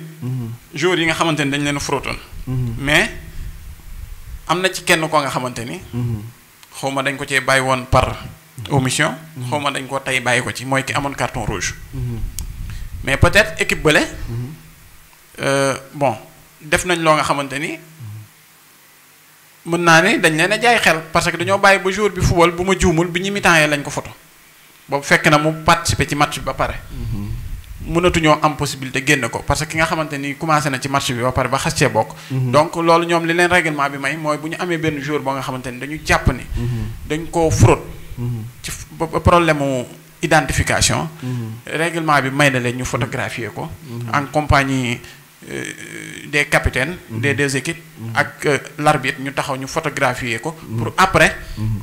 joueurs yi nga xamante ni dañ leen fraudoon. mais am na ci kenn koo nga xamante ni. xaw ma dañ ko cee bàyyi woon par omission. xaw ma dañ ko tey bàyyi ko ci mooy ki amoon carton rouge. mais peut-être équipe bële. bon def nañ loo nga xamante ni. mën naa ne dañ leen a jaay xel parce que dañoo bàyyi ba jour bi football bu ma juumul bi ñu mi-temps lañ ko photo boobu fekk na mu participer ci match bi ba pare. mënatuñoo am possibilité génn ko parce que ki nga xamante ni commencé na ci match bi ba pare ba xas cee bokk. donc loolu ñoom li leen règlement bi may mooy bu ñu amee benn jour boo nga xamante ni dañu jàpp ni. dañ koo fraude. ci problème mu identification. règlement bi may na leen ñu photographier ko. en compagnie. Des capitaines des deux équipes ak l'arbitre ñu taxaw ñu photographier ko pour après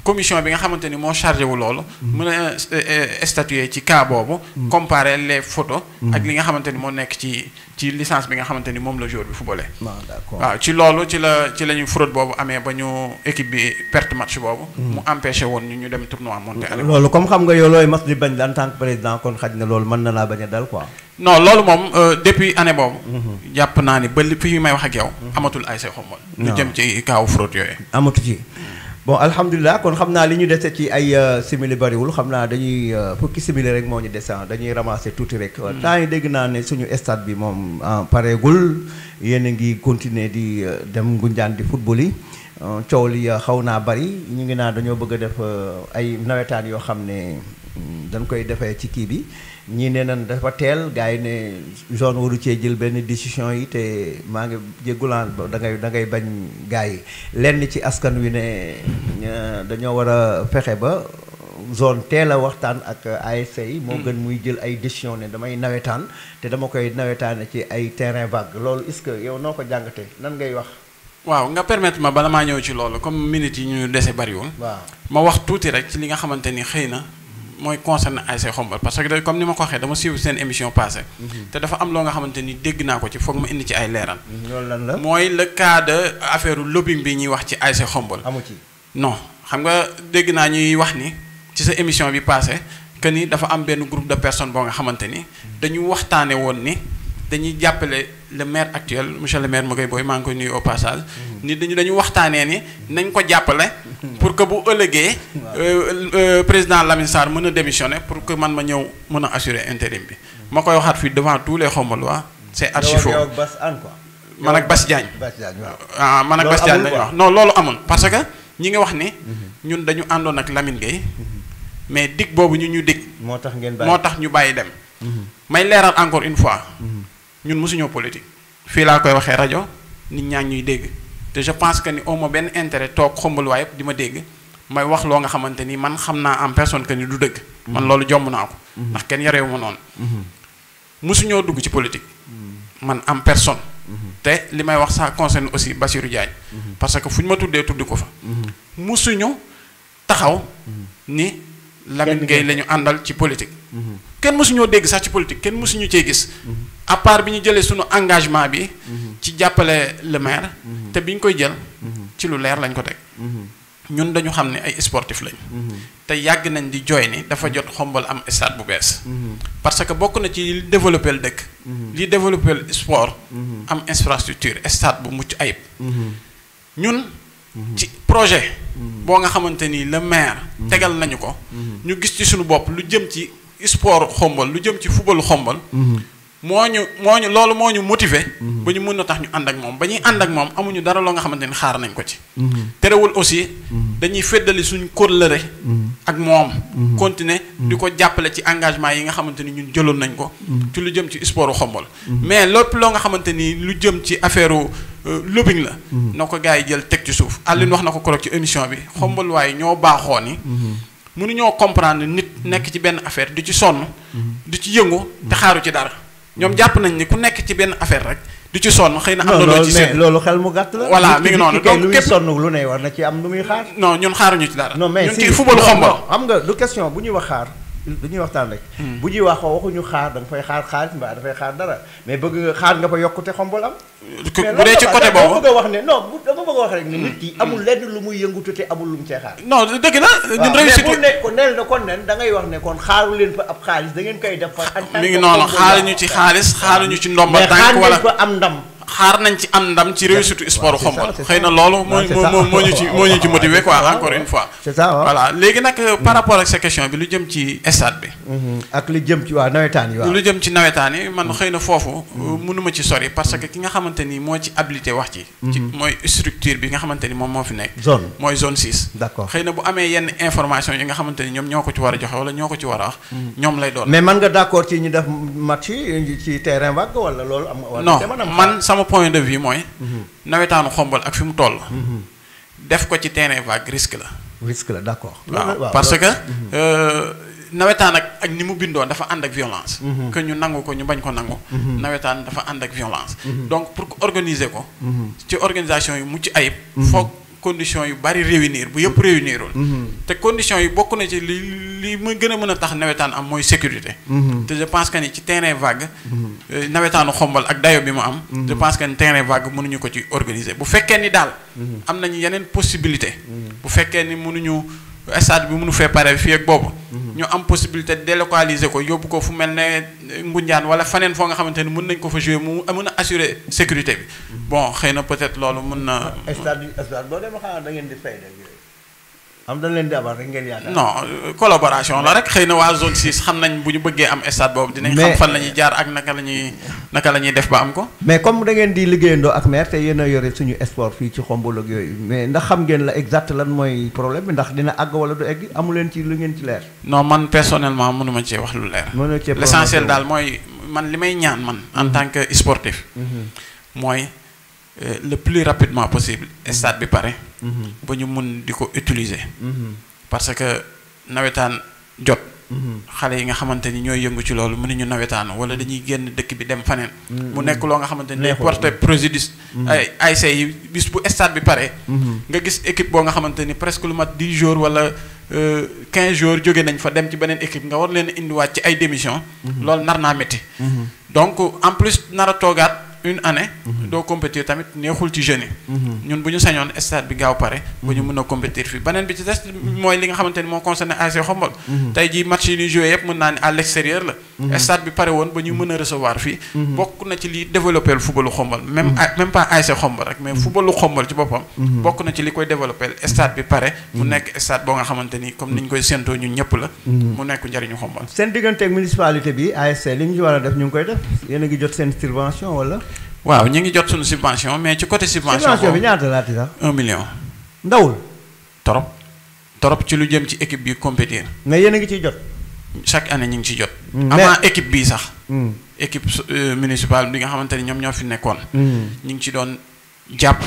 commission bi nga xamante ni moo chargé wu loolu mën a statuer ci cas boobu comparer les photos ak li nga xamante ni moo nekk ci licence bi nga xamante ni moom la joueur bi footballé waaw ci loolu ci la ñu fraude boobu amee ba ñu équipe bi perte match boobu mu empêché woon ñu dem tournoi monté loolu comme xam nga yow looy mas di bañ en tant que président kon xaj na loolu mën na laa bañ a dal quoi non loolu moom depuis année boobu jàpp naa ni ba fi may wax ak yow amatul ay say xombal lu jëm ci kaawu fraude yooyu amatu ci bon alhamdulilah kon xam naa li ñu dese ci ay simili bariwul xam naa dañuy fukki simili rek moo ñu dese dañuy ramasser tuuti rek temps yi dégg naa ne suñu stade bi moom pareegul yéen a ngi continuer di dem Ngoundiane di football yi coow li xaw naa bari ñu ngi naa dañoo bëgg a def ay nawetaan yoo xam ne dañ koy defee ci kii bi ñii nee nañ dafa teel gars yi ne zone waru cee jël benn décision yi te maa ngi jéggulaan da ngay bañ gars yi lenn ci askan wi ne dañoo war a fexe ba zone teel a waxtaan ak ASC yi moo gën muy jël ay décision ne damay nawetaan te dama koy nawetaane ci ay terrain vague loolu est-ce que yow noo ko jàngatee nan ngay wax waaw nga permettre ma bala maa ñëw ci loolu comme minutes yi ñu dese bariwul waaw ma wax tuuti rek ci li nga xamante ni xëy na mooy concerné ASC Xombol parce que comme ni ma ko waxee dama suivre seen émission passée te dafa am loo nga xamante ni dégg naa ko ci foog ma indi ci ay leeral loolu lan la mooy le cas de affaire lobbying bi ñuy wax ci ASC Xombol amu ci non xam nga dégg naa ñuy wax ni ci sa émission bi passée que ni dafa am benn groupe de personnes boo nga xamante ni dañu waxtaane woon ni dañuy jàppale le maire actuel monsieur le maire Maguette Boye maa ngi koy nuyu au passage ni dañu waxtaanee ni nañ ko jàppale pour que bu ëllëgee président Lamine Sarr mën a démissionner pour que man ma ñëw mën a assurer intérim bi ma koy waxaat fii devant tous les Xombolois c'est archi faux man ak Bass Diagne waaw man ak Bass Diagne dañu wax non loolu amul parce que ñi nga wax ni ñun dañu àndoon ak Lamine Gueye mais dig boobu ñu dig moo tax ñu bàyyi dem may leeral encore une fois ñun mosuñoo politique fii laa koy waxee rajo nit ñaa ngi ñuy dégg te je pense que ni au moins benn intérêt toog Xombolois yëpp di ma dégg may wax loo nga xamante ni man xam naa en personne que ni du dëgg man loolu jomb naa ko ndax kenn yareewu ma noonu mosuñoo dugg ci politique man en personne te li may wax ça concerne aussi Bassirou Diagne parce que fu ñu ma tuddee tudd ko fa mosuñu taxaw ni Lamine Gueye la ñu àndal ci politique kenn mësuñoo dégg sax ci politique kenn mësuñu cee gis à part bi ñu jëlee suñu engagement bi ci jàppale le maire te bi ñu koy jël ci lu leer lañ ko teg ñun dañu xam ne ay sportif lañ te yàgg nañ di jooy ni dafa jot Xombol am stade bu bees parce que bokk na ci li développé le dëkk li développé le sport am infrastructure stade bu mucc ayib ñun ci projet boo nga xamante ni le maire tegal nañu ko ñu gis ci suñu bopp lu jëm ci sport xombal lu jëm ci football xombal moo ñu loolu moo ñu motiver ba ñu mën a tax ñu ànd ak moom ba ñuy ànd ak moom amuñu dara loo nga xamante ni xaar nañ ko ci terewul aussi dañuy feddali suñu kóllëre ak moom continuer di ko jàppale ci engagement yi nga xamante ni ñun jëloon nañ ko ci lu jëm ci sport xombal mais lépp loo nga xamante ni lu jëm ci affaire lobbying la na ko gars yi jël teg ci suuf Aline wax na ko keroog ci émission bi xombal waaye ñoo baaxoo ni mënuñoo comprendre nit nekk ci benn affaire di ci sonn di ci yëngu te xaaru ci dara ñoom jàpp nañ ni ku nekk ci benn affaire rek di ci sonn xëy na am na loo ci seen loolu xel mu gàtt la voilà mi ngi noonu donc lu muy sonn lu ne war na ci am lu muy xaar non ñun xaaruñu ci dara non mais ñun ci football xombal xam nga du question bu ñuy wax xaar dañuy waxtaan rek bu ñuy wax waxuñu xaar da nga fay xaar xaalis mbaa dafay xaar dara mais bëgg nga xaar nga fa yokkute xombal am bu dee ci côté boobu bëgg a wax ne non dama bëgg a wax rek ne nit ki amul lenn lu muy yëngutu te amul lu mu cee xaar non dëgg la ñun réussite mais bu ne ko neel na kon nen da ngay wax ne kon xaaru leen fa ab xaalis da ngeen koy def fa mi ngi noonu xaaruñu ci xaalis xaaruñu ci ndomba tànk wala fa am ndam xaar nañ ci am ndam ci réussite sport xombal xëy na loolu moo ñu ci motiver quoi encore une fois c'est ça voilà léegi nag par rapport ak sa question bi lu jëm ci stade bi ak lu jëm ci waa nawetaan yi waaw lu jëm ci nawetaan yi man xëy na foofu mënuma ci sori parce que ki nga xamante ni moo ci habilité wax ci mooy structure bi nga xamante ni moom moo fi nekk mooy zone 6 d'accord xëy na bu amee yenn information yi nga xamante ni ñoom ñoo ko ci war a joxe wala ñoo ko ci war a wax ñoom lay doon mais man nga d'accord ci ñu def match yi ci terrain vague wala loolu am non man sama point de vue mooy nawetaanu xombal ak fi mu toll def ko ci terrain vague risque la d'accord waaw parce que nawetaan ak ni mu bindoo dafa ànd ak violence que ñu nangu ko ñu bañ ko nangu nawetaan dafa ànd ak violence donc pour organiser ko ci organisation yu mucc ayib foog conditions yu bari réunir bu yëpp réunirul te conditions yi bokk na ci li muy gën a mën a tax nawetaan am mooy sécurité te je pense que ni ci terrain vague nawetaanu xombal ak dayo bi mu am je pense que ni terrain vague mënuñu ko ci organiser bu fekkee ni daal am nañu yeneen possibilité bu fekkee ni mënuñu stade bi mënu fee pare fii ak boobu ñu am possibilité délocaliser ko yóbbu ko fu mel ne Ngunjaan wala faneen foo nga xamante ni mën nañ ko fa jouer mu mën a assurer sécurité bi bon xëy na peut-être loolu mën na stade boo demee xanaa da ngeen di fay am dañ leen di abal rek ngeen yaakaar non collaboration la rek xëy na waa zone 6 xam nañ bu ñu bëggee am stade boobu dinañ xam fan la ñuy jaar ak naka la ñuy def ba am ko mais comme da ngeen di liggéeyandoo ak maire te yéen a yore suñu sport fii ci xombal ak yooyu mais ndax xam ngeen la exact lan mooy problème bi ndax dina àgg wala du egg amu leen ci lu ngeen ci leer non man personnellement mënuma cee wax lu leer l'essentiel daal mooy man li may ñaan man en tant que sportif mooy le plus rapidement possible stade bi pare ba ñu mun di ko utiliser parce que nawetaan jot xale yi nga xamante ni ñooy yëngu ci loolu mënuñu nawetaan wala dañuy génn dëkk bi dem faneen mu nekk loo nga xamante ni day porter préjudice ay ASC yi bis bu stade bi pare nga gis équipe boo nga xamante ni presque lu mat 10 jours wala 15 jours jóge nañ fa dem ci beneen équipe nga war leen indiwaat ci ay démission loolu nar naa métti donc en plus nar a toogaat une année doo compétir tamit neexul ci jeunes yi ñun bu ñu sañoon stade bi gaaw pare ba ñu mën a compétir fii beneen bi ci des mooy li nga xamante ni moo concerné ASC Xombal tey jii match yi ñuy joué yëpp mën naa ni à l'extérieur la stade bi pare woon ba ñu mën a recevoir fii bokk na ci li développé le footballu Xombal même pas ASC Xombal rek mais footballu Xombal ci boppam bokk na ci li koy développé stade bi pare mu nekk stade boo nga xamante ni comme ni ñu koy séentoo ñun ñëpp la mu nekk njariñu Xombal seen diggante ak municipalité bi ASC li ñu ci war a def ñu ngi koy def yéen a ngi jot seen subvention wala waaw ñu ngi jot suñu subvention mais ci côté subvention bi ñaata laati sax 1 million ndawul trop ci lu jëm ci équipe bi compétir mais yéen a ngi ciy jot chaque année ñu ngi ciy jot avant équipe bii sax équipe municipale bi nga xamante ni ñoom ñoo fi nekkoon ñu ngi ci doon jàpp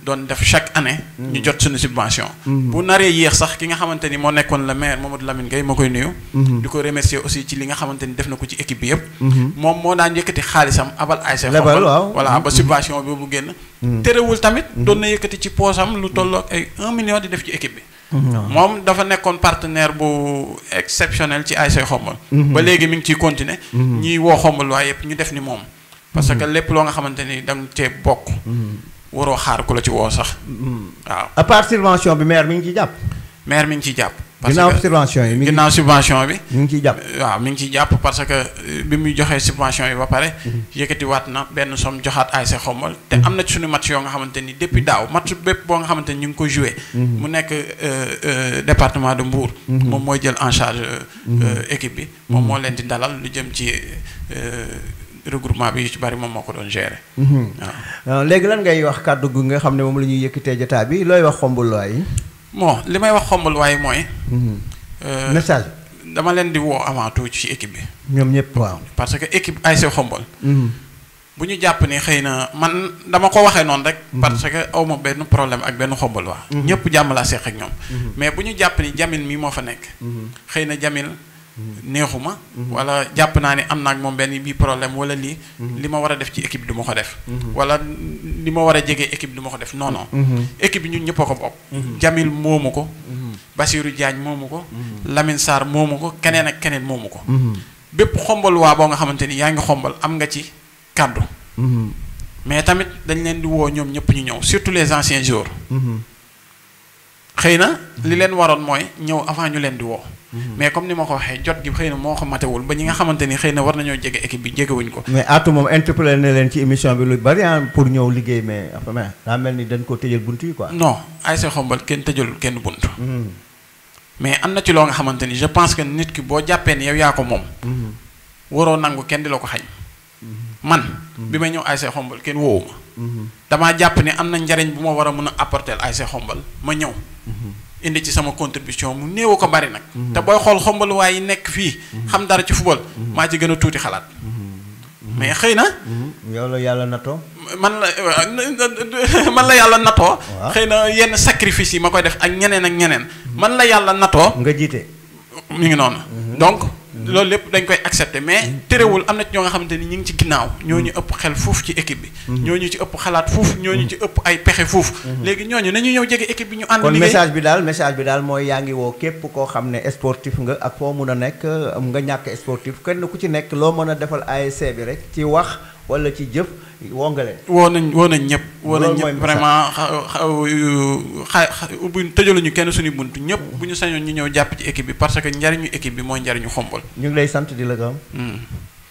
doon def chaque année ñu jot suñu subvention bu naree yéex sax ki nga xamante ni moo nekkoon le maire Mamadou Lamine Gueye moo koy nuyu di ko remercier aussi ci li nga xamante ni def na ko ci équipe bi yëpp moom moo daan yëkkati xaalisam abal ASC Xombal voilà ba subvention bi bu génn terewul tamit doon na yëkkati ci poosam lu tollook ay 1 million di def ci équipe bi moom dafa nekkoon partenaire bu exceptionnel ci ASC Xombal ba léegi mi ngi ciy continuer ñiy woo Xombal waaye yëpp ñu def ni moom parce que lépp loo nga xamante ni da nga cee bokk waroo xaar ku la ci woo sax waaw à part subvention bi maire mi ngi ciy jàpp maire mi ngi ciy jàpp parce ginnaaw que subvention yi ginnaaw subvention bi. ñu ngi ciy jàpp. waaw mi ngi ciy jàpp parce que bi muy joxee subvention yi ba pare. yëkkatiwaat na benn somme joxaat ASC Xombol. te am na ci suñu match yoo nga xamante ni depuis daaw match bépp boo nga xamante ni ñu ngi ko joué. mu nekk département de Mbour. moom mooy jël en charge équipe bi. moom moo leen di dalal lu jëm ci regroupement bi yu ci bari moom moo ko doon gérer. waaw léegi lan ngay wax kàddu gi nga xam ne moom la ñuy yëkkatee jotaay bi looy wax Xombol waay. bon li may wax Xombol waaye mooy. message. dama leen di woo avant tout ci équipe bi. ñoom ñëpp waaw. parce que équipe ASC Xombol. bu ñu jàpp ni xëy na man dama ko waxee noonu rek. parce que aw ma benn problème ak benn Xombol waa. ñëpp jàmm laa seq ak ñoom. mais bu ñu jàpp ni Jamil mii moo fa nekk. xëy na Jamil neexuma. wala jàpp naa ne am naa ak moom benn bii problème wala lii. li ma war a def ci équipe du ma ko def. wala li ma war a jege équipe du ma ko def non non. équipe bi ñun ñëpp a ko bokk. Jamil moomu ko. Basirou Diagne moomu ko. Lamine Sarr moomu ko keneen ak keneen moomu ko. bépp Xombol waa boo nga xamante ni yaa ngi Xombol am nga ci kàddu. mais tamit dañ leen di woo ñoom ñëpp ñu ñëw surtout les anciens joueurs. xëy na li leen waroon mooy ñëw avant ñu leen di woo. mais comme ni ma ko waxee jot gi xëy na moo ko matewul ba ñi nga xamante ni xëy na war nañoo jege équipe bi jegewuñ ko. mais Atou moom interpellé na leen ci émission bi lu bari pour ñëw liggéey mais enfin daa mel ni dañ ko tëjal bunt yi quoi. non ASC Xombol kenn tëjal kenn bunt. mais am na ci loo nga xamante ni je pense que nit ki boo jàppee ni yow yaa ko moom. waroo nangu kenn di la ko xañ. man bi may ñëw ASC Xombol kenn woowu ma. damaa jàpp ni am na njariñ bu ma war a mën a apporter ASC Xombol ma ñëw. indi ci sama contribution mu néew ko bari nag. te booy xool Xombol waaye yi nekk fii. xam dara ci football. maa ci gën a tuuti xalaat. mais xëy na. yow la yàlla natoo. man la yàlla natoo. xëy na yenn sacrifice yi ma koy def ak ñeneen. man la yàlla natoo. nga jiite. mi ngi noonu. donc loolu lépp dañ koy accepter mais terewul am na ci ñoo nga xamante ni ñu ngi ci ginnaaw. ñooñu ëpp xel fuuf ci équipe bi. ñooñu ci ëpp xalaat fuuf ñooñu ci ëpp ay pexe fuuf. léegi ñooñu nañu ñëw jege équipe bi ñu ànd liggéey. kon message bi daal mooy yaa ngi woo képp koo xam ne sportif nga ak foo mun a nekk nga ñàkk sportif kenn ku ci nekk loo mën a defal ASC bi rek ci wax wala ci jëf woo nga leen. woo nañ ñëpp. woo nañ ñëpp vraiment ubbi tëjaluñu kenn suñu bunt ñëpp bu ñu sañoon ñu ñëw jàpp ci équipe bi parce que njariñu équipe bi mooy njariñu Xombol. ñu ngi lay sant di la gërëm.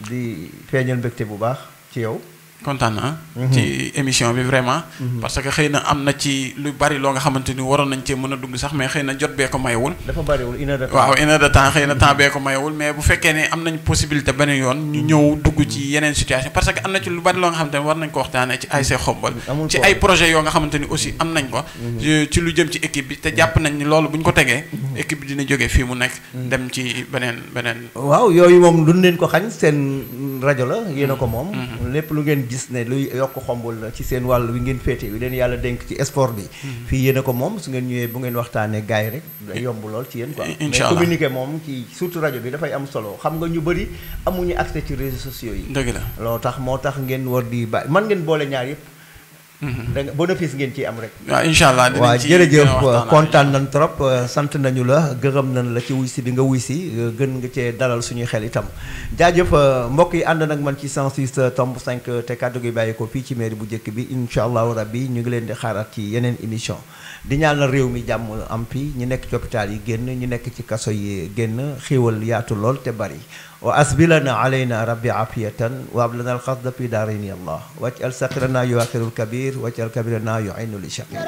di feeñal mbégte bu baax ci yow. kontaan na ci émission bi vraiment. parce que xëy na am na ci lu bari loo nga xamante ni waroon nañ cee mën a dugg sax mais xëy na jot bee ko mayewul. dafa bariwul une heure de temps. waaw une heure de temps xëy na temps bee ko mayewul mais bu fekkee ne am nañ possibilité beneen yoon ñu ñëw dugg ci yeneen situation parce que am na ci lu bari loo nga xamante ni war nañ ko waxtaanee ci ASC Xombol. ci ay projets yoo nga xamante ni aussi am nañ ko. ci lu jëm ci équipe bi te jàpp nañ ni loolu bu ñu ko tegee. équipe bi dina jógee fii mu nekk. dem ci beneen. waaw yooyu moom duñ leen ko xañ seen rajo la yéen a ko moom. lépp lu ngeen gis ne luy yokk Xombol la ci seen wàll wi ngeen féete wi leen yàlla dénk ci sport bi. fii yéen a ko moom su ngeen ñëwee bu ngeen waxtaanee gars yi rek day yomb lool ci yéen quoi. incha allah mais communiquer moom ci surtout rajo bi dafay am solo xam nga ñu bëri amuñu accès ci réseaux sociaux yi. dëgg la loo tax moo tax ngeen war di bàyyi man ngeen boole ñaar yëpp. da nga bénéfice ngeen ciy am rek. waaw incha allah dinañ ci jërëjëf kontaan nañ trop sant nañu la gërëm nañ la ci wuy si bi nga wuy si gën nga cee dalal suñuy xel itam jaajëf mbokk yi ànd nag man ci 106.5 te kàddu gi bàyyi ko fii ci mairie bu njëkk bi incha allahu rabbi ñu ngi leen di xaaraat ci yeneen émission di ñaanal réew mi jàmm am fi ñu nekk ci hôpital yi génn ñu nekk ci kaso yi génn xéewal yaatu lool te bari wa asbilana alayna rabbi afiyatan wa ablana alxasda fi daarayni allah waj'al sakrana yuakirul kabir waj'al kabirana yu'inu li shakir